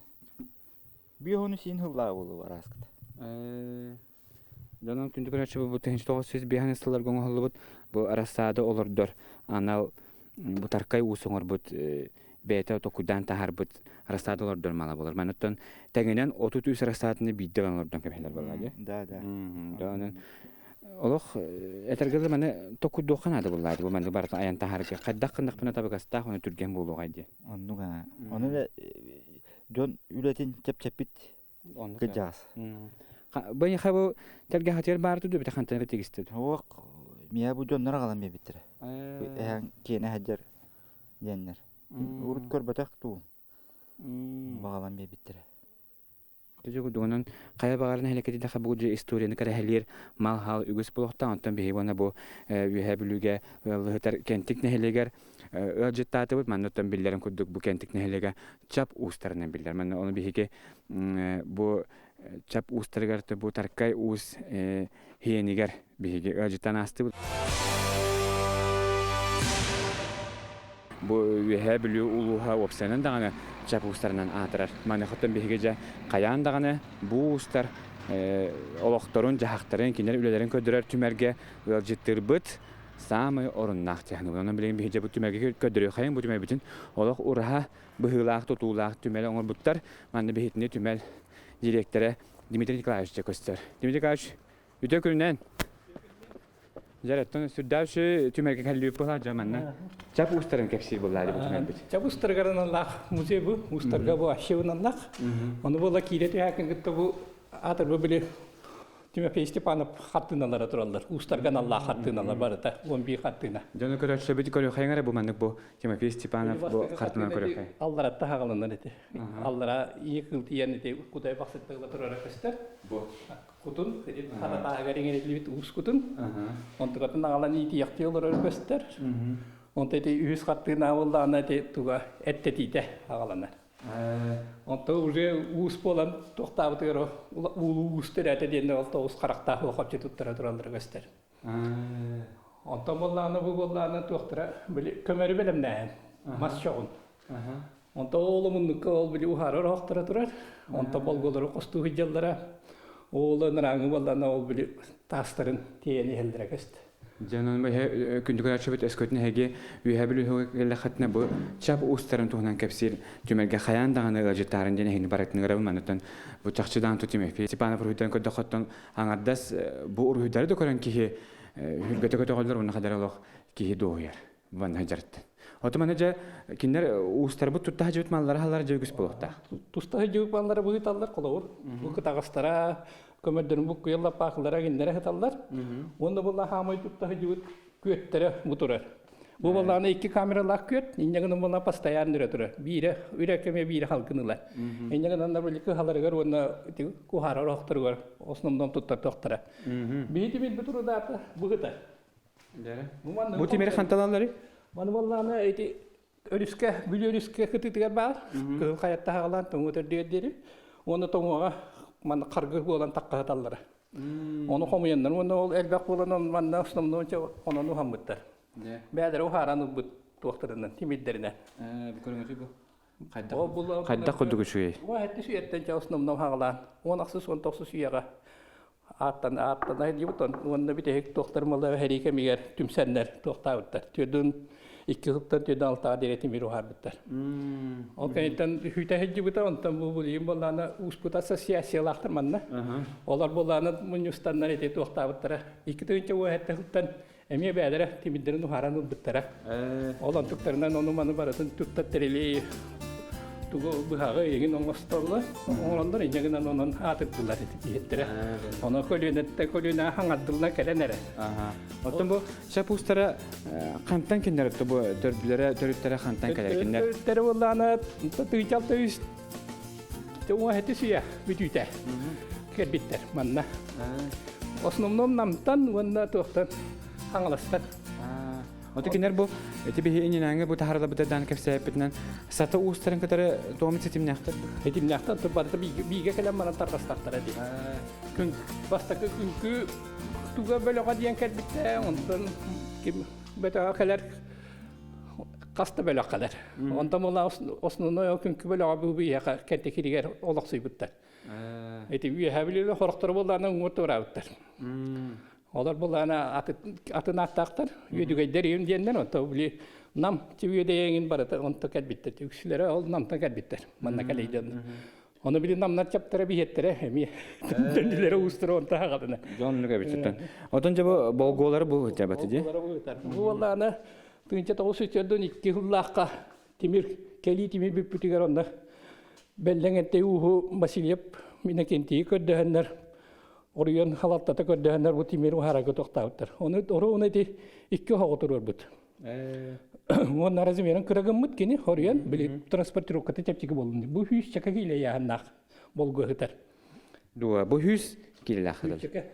биэс син сыллаах буолуо араскыта. Дьонун күндү көрөөччү бу 1905 сылларга оҥоһуллубут бу рассада олордор анал бутаркай уус оҥорбут бэйэтэ токуйдаан таһаарбыт рассада олордор мала буолар. Манныттан тэҥинэн 33 рассаданы биирдэ ылан олордон кэбиһэллэр буолла дии. Да, да. Да, Олох этэргэ дылы маны токуйдуохха наада буоллаады бу маннык барытын айан таһаарга хайдах гыннахпына табыгастаах уонна түргэн буолуоҕай диэн. Оннук аа. Ону да дьон үлэтин чэпчэппит кыдьаас. Бу эйиэхэ бу тэлгэһэтигэр баар дуу эбэтэр хантан эрэ тигистэ дуу? Суох, миэхэ бу дьоннор аҕалан биэрбиттэрэ. Эһэҥ киэнэ сылдьар диэннэр. Урут көрбөтөх дуу. Баҕалан биэрбиттэрэ. Дьэ, хайа баҕарар нэһилиэккэ бу дьэ историяны кэрэһэлиир мал-хал үгүс буолуохтаах. Онтон биһиги уонна бу Үөһээ Бүлүүгэ ыаллыһытар Кэнтик нэһилиэгэр ыалдьыттаатыбыт. Манна оттон биллэрин курдук бу Кэнтик нэһилиэгэ Чап уустарынан биллэр. Манна ону биһиги бу Чап уустарыгар бу Таркай уус иэнигэр биһиги ыалдьыттаан аастыбыт. Бу Үөһээ Бүлүү улууһа уопсайынан даҕаны чап уустарынан аатырар. Маныхаттан биһиги дьэ хайаан даҕаны бу уустар олохторун, дьаһахтарын, кинилэр үлэлэрин көрдөрөр түмэргэ ыалдьыттыырбыт саамай оруннаах дьаһаныбыт. Онон билигин биһиги дьэ бу түмэргэ көрдөрүөххэйиҥ, бу түмэлбитин олох ураһа быһыылаах, тутуулаах түмэл оҥорбуттар. Манна биһитини түмэл дириэктэрэ Дмитрий Николаевич дьэ көстөр. Дмитрий Николаевич, үтүө күнүнэн! Дьэ, оттон сүрдээх үчүгэй түмэлгэ кэллибит буолаа дьэ манна. Чап уустарын кэпсиир буоллаа дии бу түмэлбит. Чап уустарыгар аналлаах музей бу, уустарга бу архивыналлаах. Ону буола киирэ түһээкин кытта бу аатырбы били Тимофей Степанов хартыыналара тураллар. Уустарга аналлаах хартыыналар барыта 11 хартыына. Дьону көрөөччүлэрбит көрүөххэйиҥ эрэ бу маннык бу Тимофей Степанов бу хартыынаны көрүөххэйиҥ. Алларатта хаҕаланар ити. Аллара ийэ кыыл тиийэн ити кутай бахсыттыгыла турара көстөр. Бу кутун, хара тааһыгар иҥэриллибит уус кутун, онтукатын аҕалан иитийэхтии олорор көстөр. Онто ити үһүс хаттыына буоллаҕына ити туга эттэтиитэ аҕаланар. Онто уже уус буолан туохтаабытыгар уулуу уус төрөөтө диэннэр ол тоҕус харахтаах уохапчы туттара тураллара көстөр. Онтон буоллаҕына бу буоллаҕына туохтара били көмөрү бэлэмнээһин мас чоҕун. Онтон ол омуннукка ол били уһаарар оһохторо турар. Онтон болголору хостуу сылдьаллара. Ол ынырааҥы буоллаҕына ол били таастарын тиэйэн иһэллэрэ көстө. Дьэ, онон күндү көрөөччүбүт өскөтүн эһиги Үөһээ Бүлүүгэ кэллэххитинэ бу чап уустарын туһунан кэпсиир түмэлгэ хайаан даҕаны ыалдьыттаарын диэн эһигини барытын ыҥырабын. Манныттан бу чахчы даҕаны Тимофей Степанов уруһуйдарын көрдөххөттөн аҥардас бу уруһуйдары да көрөн киһи үргэтэ көтөҕөллөр уонна хадара олох киһи дуоһуйар. Манна дьарыттан. Оту маны дьэ кинилэр уустарбыт тутта сылдьыбыт маллара халлара дьэ үгүс буолуохтаах. Туста сылдьыбыт маллара быһыыталлар холобур. Бу кытаҕастара, көмөрдөрүн буккуйаллар, лаппаахылара кинилэрэ сыталлар. Уонна буолла хаамай тутта сылдьыбыт күөттэрэ бу турар. Бу буоллаҕына икки камералаах күөт, инньэ гынан буолла постоянно үрэ турар. Биирэ үрэ кэмэ биирэ халгын ылар. Инньэ гынан били кыһаларыгар уонна куһаарар оһохторугар основном туттар тохтара. Биһи тимир турудаата быһыта. Бу тимири ханталаллары? Маны буоллаҕына ити өрүскэ, Бүлүү өрүскэ кытыытыгар баар. Кыһыл хайатта хаҕалаан тоҥуо төрдүгэр диэри. Уонна тоҥуоҕа манна харгы буолан таххаһыталлара. Ону хомуйаннар уонна ол элбэх буолан манна основной онон уһаммыттар. Бэйэлэрэ уһааран ылбыт туохтарынан, тимирдэринэн. Бу көрүҥүтүй бу? Хайдах курдук үчүгэй? Уһаатты сүйэттэн чэ основном хаҕалаан. 16 19 үйэҕэ ааттан ааттана сылдьыбыт уонна бүтэһик туохтар мала сэрии кэмигэр түмсэннэр туохтаабыттар. Түөрдүн икки сылтан түөрдүн алтаҕа диэри тимир уһаарбыттар. Ол кэнниттэн хүйтэ сылдьыбыта, онтон бу билигин буоллаана ууспут ассоциациялаахтар манна. Олор буоллаана мунньустаннар ити туохтаабыттара. 2017 сылтан Эмиэ бэйэлэрэ тимирдэрин уһааран ылбыттара. Ол онтуктарынан ону-маны барытын туттар тэрили тугу быһаҕы эҥин оҥостоллор, оҥороннор инньэ гынан онон аатырдылар иһиттэрэ. Ону көлүөнэттэн көлүөнэ хаҥардыллан кэлэн эрэ. Оттон бу чап уустара хантан кинилэр бу төрдүлэрэ төрүттэрэ хантан кэлэр кинилэр? Төрүттэрэ буоллаҕына тыычал төүс уҥа сүүйэ бүтүүтэ кэлбиттэр манна. Основном Намтан уонна туохтан Хаҥаластан. Ото кинилэр бу ити биһи иннинээҥи бу таһаралабыта даан кэпсээппитинэн сата уустарын кытары туом ситимнээхтэр. Ситимнээхтэр барыта биигэ кэлэн баран тарҕастахтара дии. Күн бастакы күнкү туга бөлөҕө диэн кэлбиттэ, онтон ким бөтөҕө кэлэр хас да бөлөх кэлэр. Онтон була основной күнкү бөлөҕө бу биһиэхэ кэнтикиригэр олохсуйбуттар. Ити үөһэ билилэ хорохтору буоллаана уҥуор туораабыттар. Олор буоллаана атын ааттаахтар, үөдүгэйдэр иим диэннэр, онто били нам үөдэйэҥин барыта онто кэлбиттэр. Үксүлэрэ ол намтан кэлбиттэр. Манна кэлэйдэн. Ону били намнар чаптара биһиэттэрэ эмиэ төннүлэрэ уустара онто хаҕалына. Дьоннук эбит. Отон дьэ бу болгуолары бу дьабаты дии. Бу буоллаана 1942 сыллаахха тимир кэлии тимир бүппүтүгэр онно Бэллэҥ Энтэй ууһу Васильев Иннокентийи көрдөһөннөр оруйон халалтата көрдөһөннөр бу тимир уһаарарга тохтообуттар. Ону оруона ити икки оһоҕу туруорбут. Уонна размерын кыра гыммыт кини хоруйан били транспортировката чэпчэки буоллун. Бу хүүс чака киилэ яһаннаах болгуһытар. Дуо, бу хүүс киилэлээх хытар.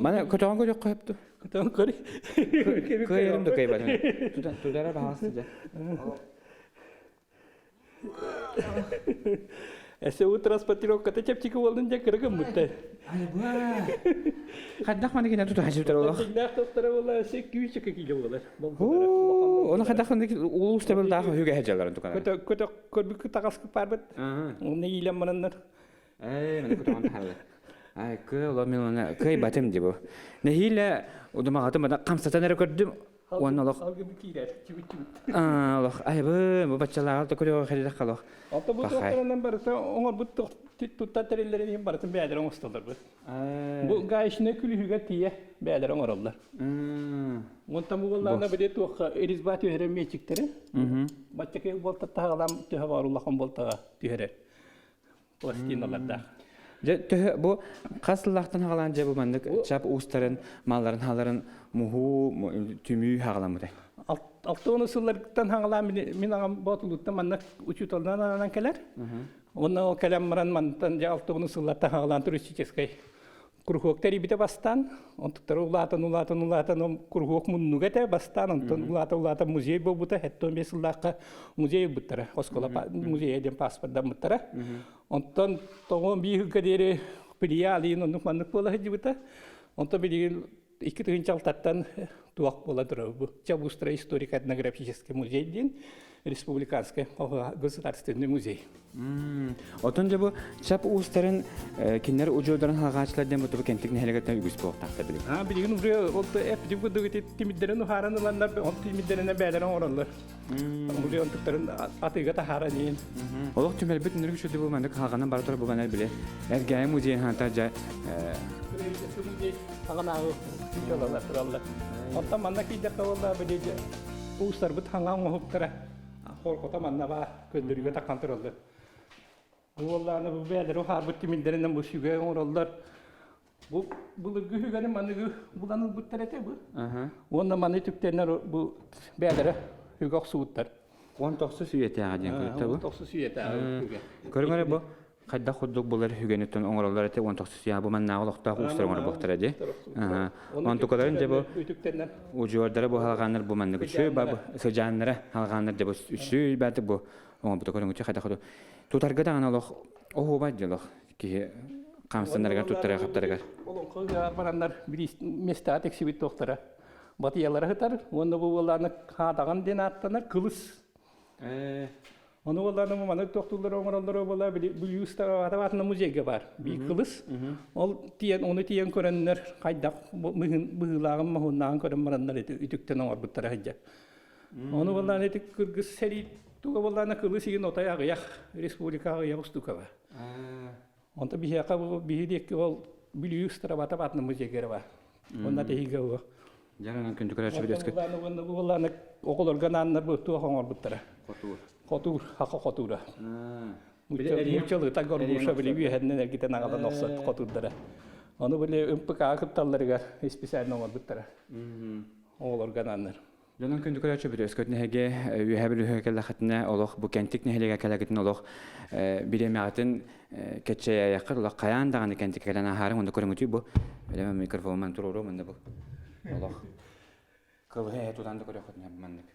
Мана көтөҕөн көрүөххэ сөптө. Көтөҕөн көрү. Кыайарым да кыайбатым. Тутара баҕас дьэ. Эсэ у транспортировката чэпчэки буоллун дьэ кыра гыммытта. Хайдах маны кинэ тута хасыбытар олох. Дьиҥнээх тохтара буолла өссө күүс киилэ буолар. Оны хайдах улуус табылдаах үһүгэ дьаларын тукана. Көтө көтө көрбүккү таҕаскы парбыт. Оны иилэн бараннар. Ээ, маны көтөҕөн тахалар. Ай, кы оло мен оны кыайбатым ди бу. Нэһиилэ удумаҕатым бана хамсатан эрэ көрдүм. Уонна олох Алгыбы киирэр, чүбүт-чүбүт. Олох айбы бу баччалааҕар да көрүөҕэ хэрирэх халох. Алта бу туохтарынан барыта оҥорбут туттар тэриллэрин иһин барытын бэйэлэрэ оҥостоллор бу. Бу гаечная күлүһүгэр тиийэ бэйэлэрэ оҥороллор. Онтон бу буоллаҕына били туохха резьба түһэрэр миэчиктэри баччакы буолта таһаҕалаан төһө баар улахан буолтаҕа түһэрэр пластиналардаах. Дьэ төһө бу хас сыллаахтан хаҕалаан дьэ бу маннык чап уустарын малларын хааларын муһуу түмүү хаҕаламмытай? Алтыаны сылларыттан хаҕалаан мин аҕам Боотулууттан манна учууталынан ананан кэлэр. Уонна ол кэлэн баран мантан дьэ алтыаны сыллартан хаҕалаан туристическай куруһуок тэрийбитэ бастаан, онтуктара улаатан улаатан улаатан куруһуок муннуга этэ бастаан, онтон улаата улаатан музей буолбута, 75 сыллаахха музей ылбыттара, оскуола музейа диэн паспордаммыттара. Онтон тоҕуон биир сылга диэри Плия Алиин оннук маннык буола сылдьыбыта. Онтон билигин 2006-тан туох буола турар бу Чабустра историко-этнографический музей диэн республиканский государственный музей. Отон дьэ бу чап уустарын кинилэр удьуордарын хаҕааччылар диэн бу кентик нэһилиэгиттэн үгүс буолуохтаахтар билигин. А билигин уже ол эппитим курдук ити тимирдэрин уһааран ыланнар ол тимирдэринэн бэйэлэрин оҥороллор. Уже онтуктарын атыыга таһааран иин. Олох түмэлбит үнүрүк үчүгэй бу маннык хаҕанан бара турар бу манар биле. Эргээйи музейын хаанта дьэ Хаҕанааҕы дьалалар тураллар. Оттон манна киирдэххэ буолла били уустарбыт хаҥа оҥоһуктара холкото манна баар көллөрүгэ таххан тураллар. Бу буоллаҕына бу бэйэлэрэ уһаарбыт тимирдэринэн бу сүгэ оҥороллор. Бу былыргы үһүгэни маныгы булан ылбыттар этэ бу. Уонна маны түктэннэр бу бэйэлэрэ үгэ охсубуттар. Он тохсус үйэтээҕи диэн көрүттэ бу. Тохсус үйэтээҕи үгэ. Көрүҥ эрэ бу хайдах курдук булар үгэнитин оҥороллор этэ он тохсус үйэ бу маннааҕы олохтоох уустар оҥорбуттара дии. Онтукаларын дьэ бу удьуордара бу халҕааннар бу маннык үчүгэй ба сыдьааннара халҕааннар дьэ бу үчүгэй баатык бу оҥорбута көрүҥүчү хайдах курдук тутарга даҕаны олох оһуобай дьэ олох киһи хамсанарыгар туттарыгар хаптарыгар. Олоҥхо ыһыаҕар бараннар миэстэҕэ тиксибит туохтара батыйалара сытар уонна бу буоллааны хаатаҕан диэн ааттанар кылыс. Ону буоллааны маны тохтууллар оҥороллоро буола Бүлүү Ыстараатына музейга бар биир кылыс. Ол тиийэн ону тиийэн көрөннөр хайдах быһыылааҕын моһуоннааҕын көрөн бараннар үтүктэн оҥорбуттара сылдьар. Ону буоллааны ити кыргыз сэрии туга буоллааны кылыс игин отой аҕыйах республика аҕыйах устукаба. Онто биһиэхэ бу биһи диэки ол Бүлүү Ыстарабата баатына музейга бар. Онно тэһигэ ол. Дьаранан күндү көрөөччүбүт өскө. Уоллааны оҕолорго нааннар бу туох оҥорбуттара. Хотуур. Хотуур, хаха хотуура. Нууччалыыта горбуша били үөһэннэн эргитэн аҕалан охсот хотуурдара. Ону били МПК кытталларыгар исписээлин оҥорбуттара. Оҕолорго анааннар. Дьонун күндү көрөөччү бүтүөскөт нэһигэ үөһэ бүлүүһэ кэллэхитинэ олох бу кэнтик нэһилиэгэ кэлэгитин олох бириэмэҕитин кэччэйэйэххит олох хайаан даҕаны кэнтик кэлэн аһаарыҥ онно көрүҥүтүй бу билэмэ микрофонман туруору манна бу олох кылыһы эһэ тутан да көрүөххүтүн маннык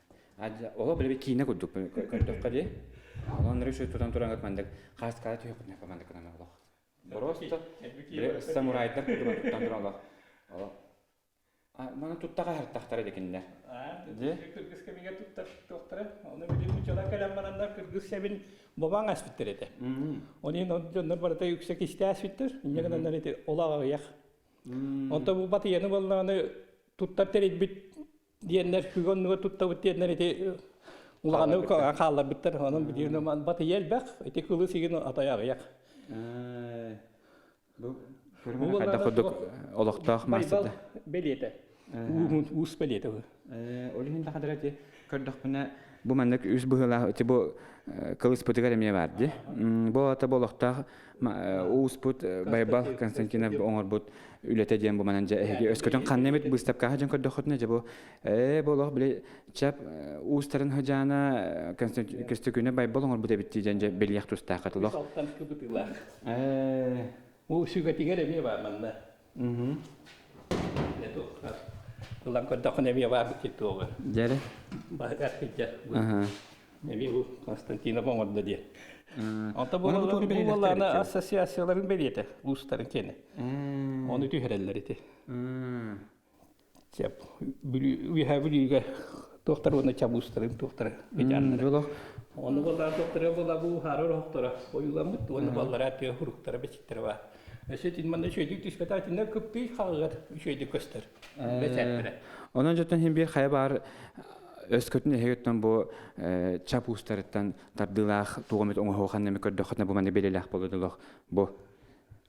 олох билэби киинэ курдук көрдөххө дии олоннору үчүгэй тутан туран маннык хааскаара түһүөххүтүн маннык гынан олох просто самурайдар курдук туттан туран олох олох Маны туттаҕа аһартахтара дикиннэр. Кыргыз кэмигэр туттар туохтара. Оны били мучала кэлэн бараннар кыргыз сэбин бобаң аспиттер этэ. Оны дьоннор барыта үксэ кисте аспиттер. Инне гынаннар эти олақ аҕыйах. Онто бу батыйаны боллааны туттар тэрийбит диэннэр күгөннүгэр туттабыт диэннэр ити улаханы хаалларбыттар. Онон билигин батыйа элбэх, ити кылы сигин атай аҕыйах. Бу хайдах курдук олохтоох маастарда. Бэлиэтэ. Уус бэлиэтэ бу. Ол иһин тахадара ти көрдөхпүнэ бу маннык үс быһыылаах ити бу кылыспытыгар эмиэ бар дии. Бу ата бу олохтоох ууспут Байбал Константинов оҥорбут үлэтэ диэн бу манан дьэ эһиги өскөтүн ханна эмит быыстапкаҕа дьон көрдөххүтүнэ дьэ бу ээ бу олох били чап уустарын хыдьаана Көстөкүүнэ Байбал оҥорбут эбит дии дьэн дьэ билиэх тустааххыт олох. Алтан кыбытыылаах. Бу сүгэтигэр эмиэ баар манна. Ылан көрдөххүнэ эмиэ баар туоҕу. Дьэрэ. Баһыгар сылдьар. Эмиэ бу Константинов оҥордо диэн. Онто бу буоллаана ассоциацияларын бэлиэтэ, уустарын киэнэ. Ону түһэрэллэр ити. Чап Бүлүү үөһээ Бүлүүгэ туохтар уонна чабуустарын туохтара ыйааннара. Ону буоллаа туохтара буолла бу хаары оһохторо ойууламмыт уонна баллара тыа хуруктара бэчиттэрэ баар. Өссө итин манна үчүгэйдик түспэтэ итиннэ кыптый хаҕыгар үчүгэйдик көстөр. Бэчээттэрэ. Онон дьоттон хин биир хайа баар өскөтүн эһигиттэн бу чап уустарыттан тардыылаах туох эмит оҥоһуу ханна эмит көрдөххүтүнэ бу маннык бэлиэлээх буолла бу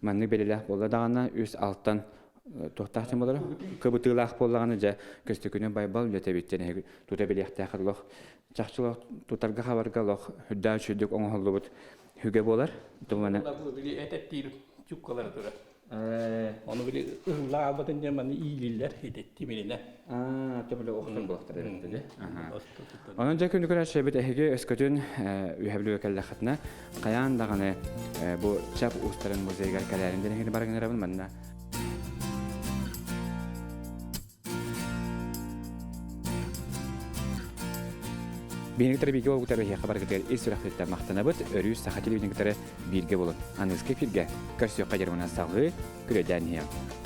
маннык бэлиэлээх буолла даҕаны үс алтан туохтаах дьон буолара кыбытыылаах буоллаҕына дьэ көстөкүнү байбал үлэтэбит диэн эһиги тута билиэхтээх олох чахчы олох тутарга хабарга олох үрдээх үчүгдүк оҥоһуллубут үгэ буолар туманы этеттиир чуккалара турар ону били ыһыллаабатын диэн маны иилиллэр ити тимиринэ аа төбөлө охтор буолахтар эбит онон дьэ күнү көрөөччүбүт эһиги өскөтүн үһэбилүгэ кэллэххитинэ хайаан даҕаны бу чап уустарын музейыгар кэлээрин диэн эһигини барыгынарабын манна Биһиги бииргэ буолбуттар биһиэхэ барыгытыгар ис сүрэхпититтэн махтанабыт, өрүү саха телевидениетигэр бииргэ буолун. Аныгыскы эфиргэ көрсүөххэ дьарыгынан салҕыы күрөйдээн иһиэҕиҥ.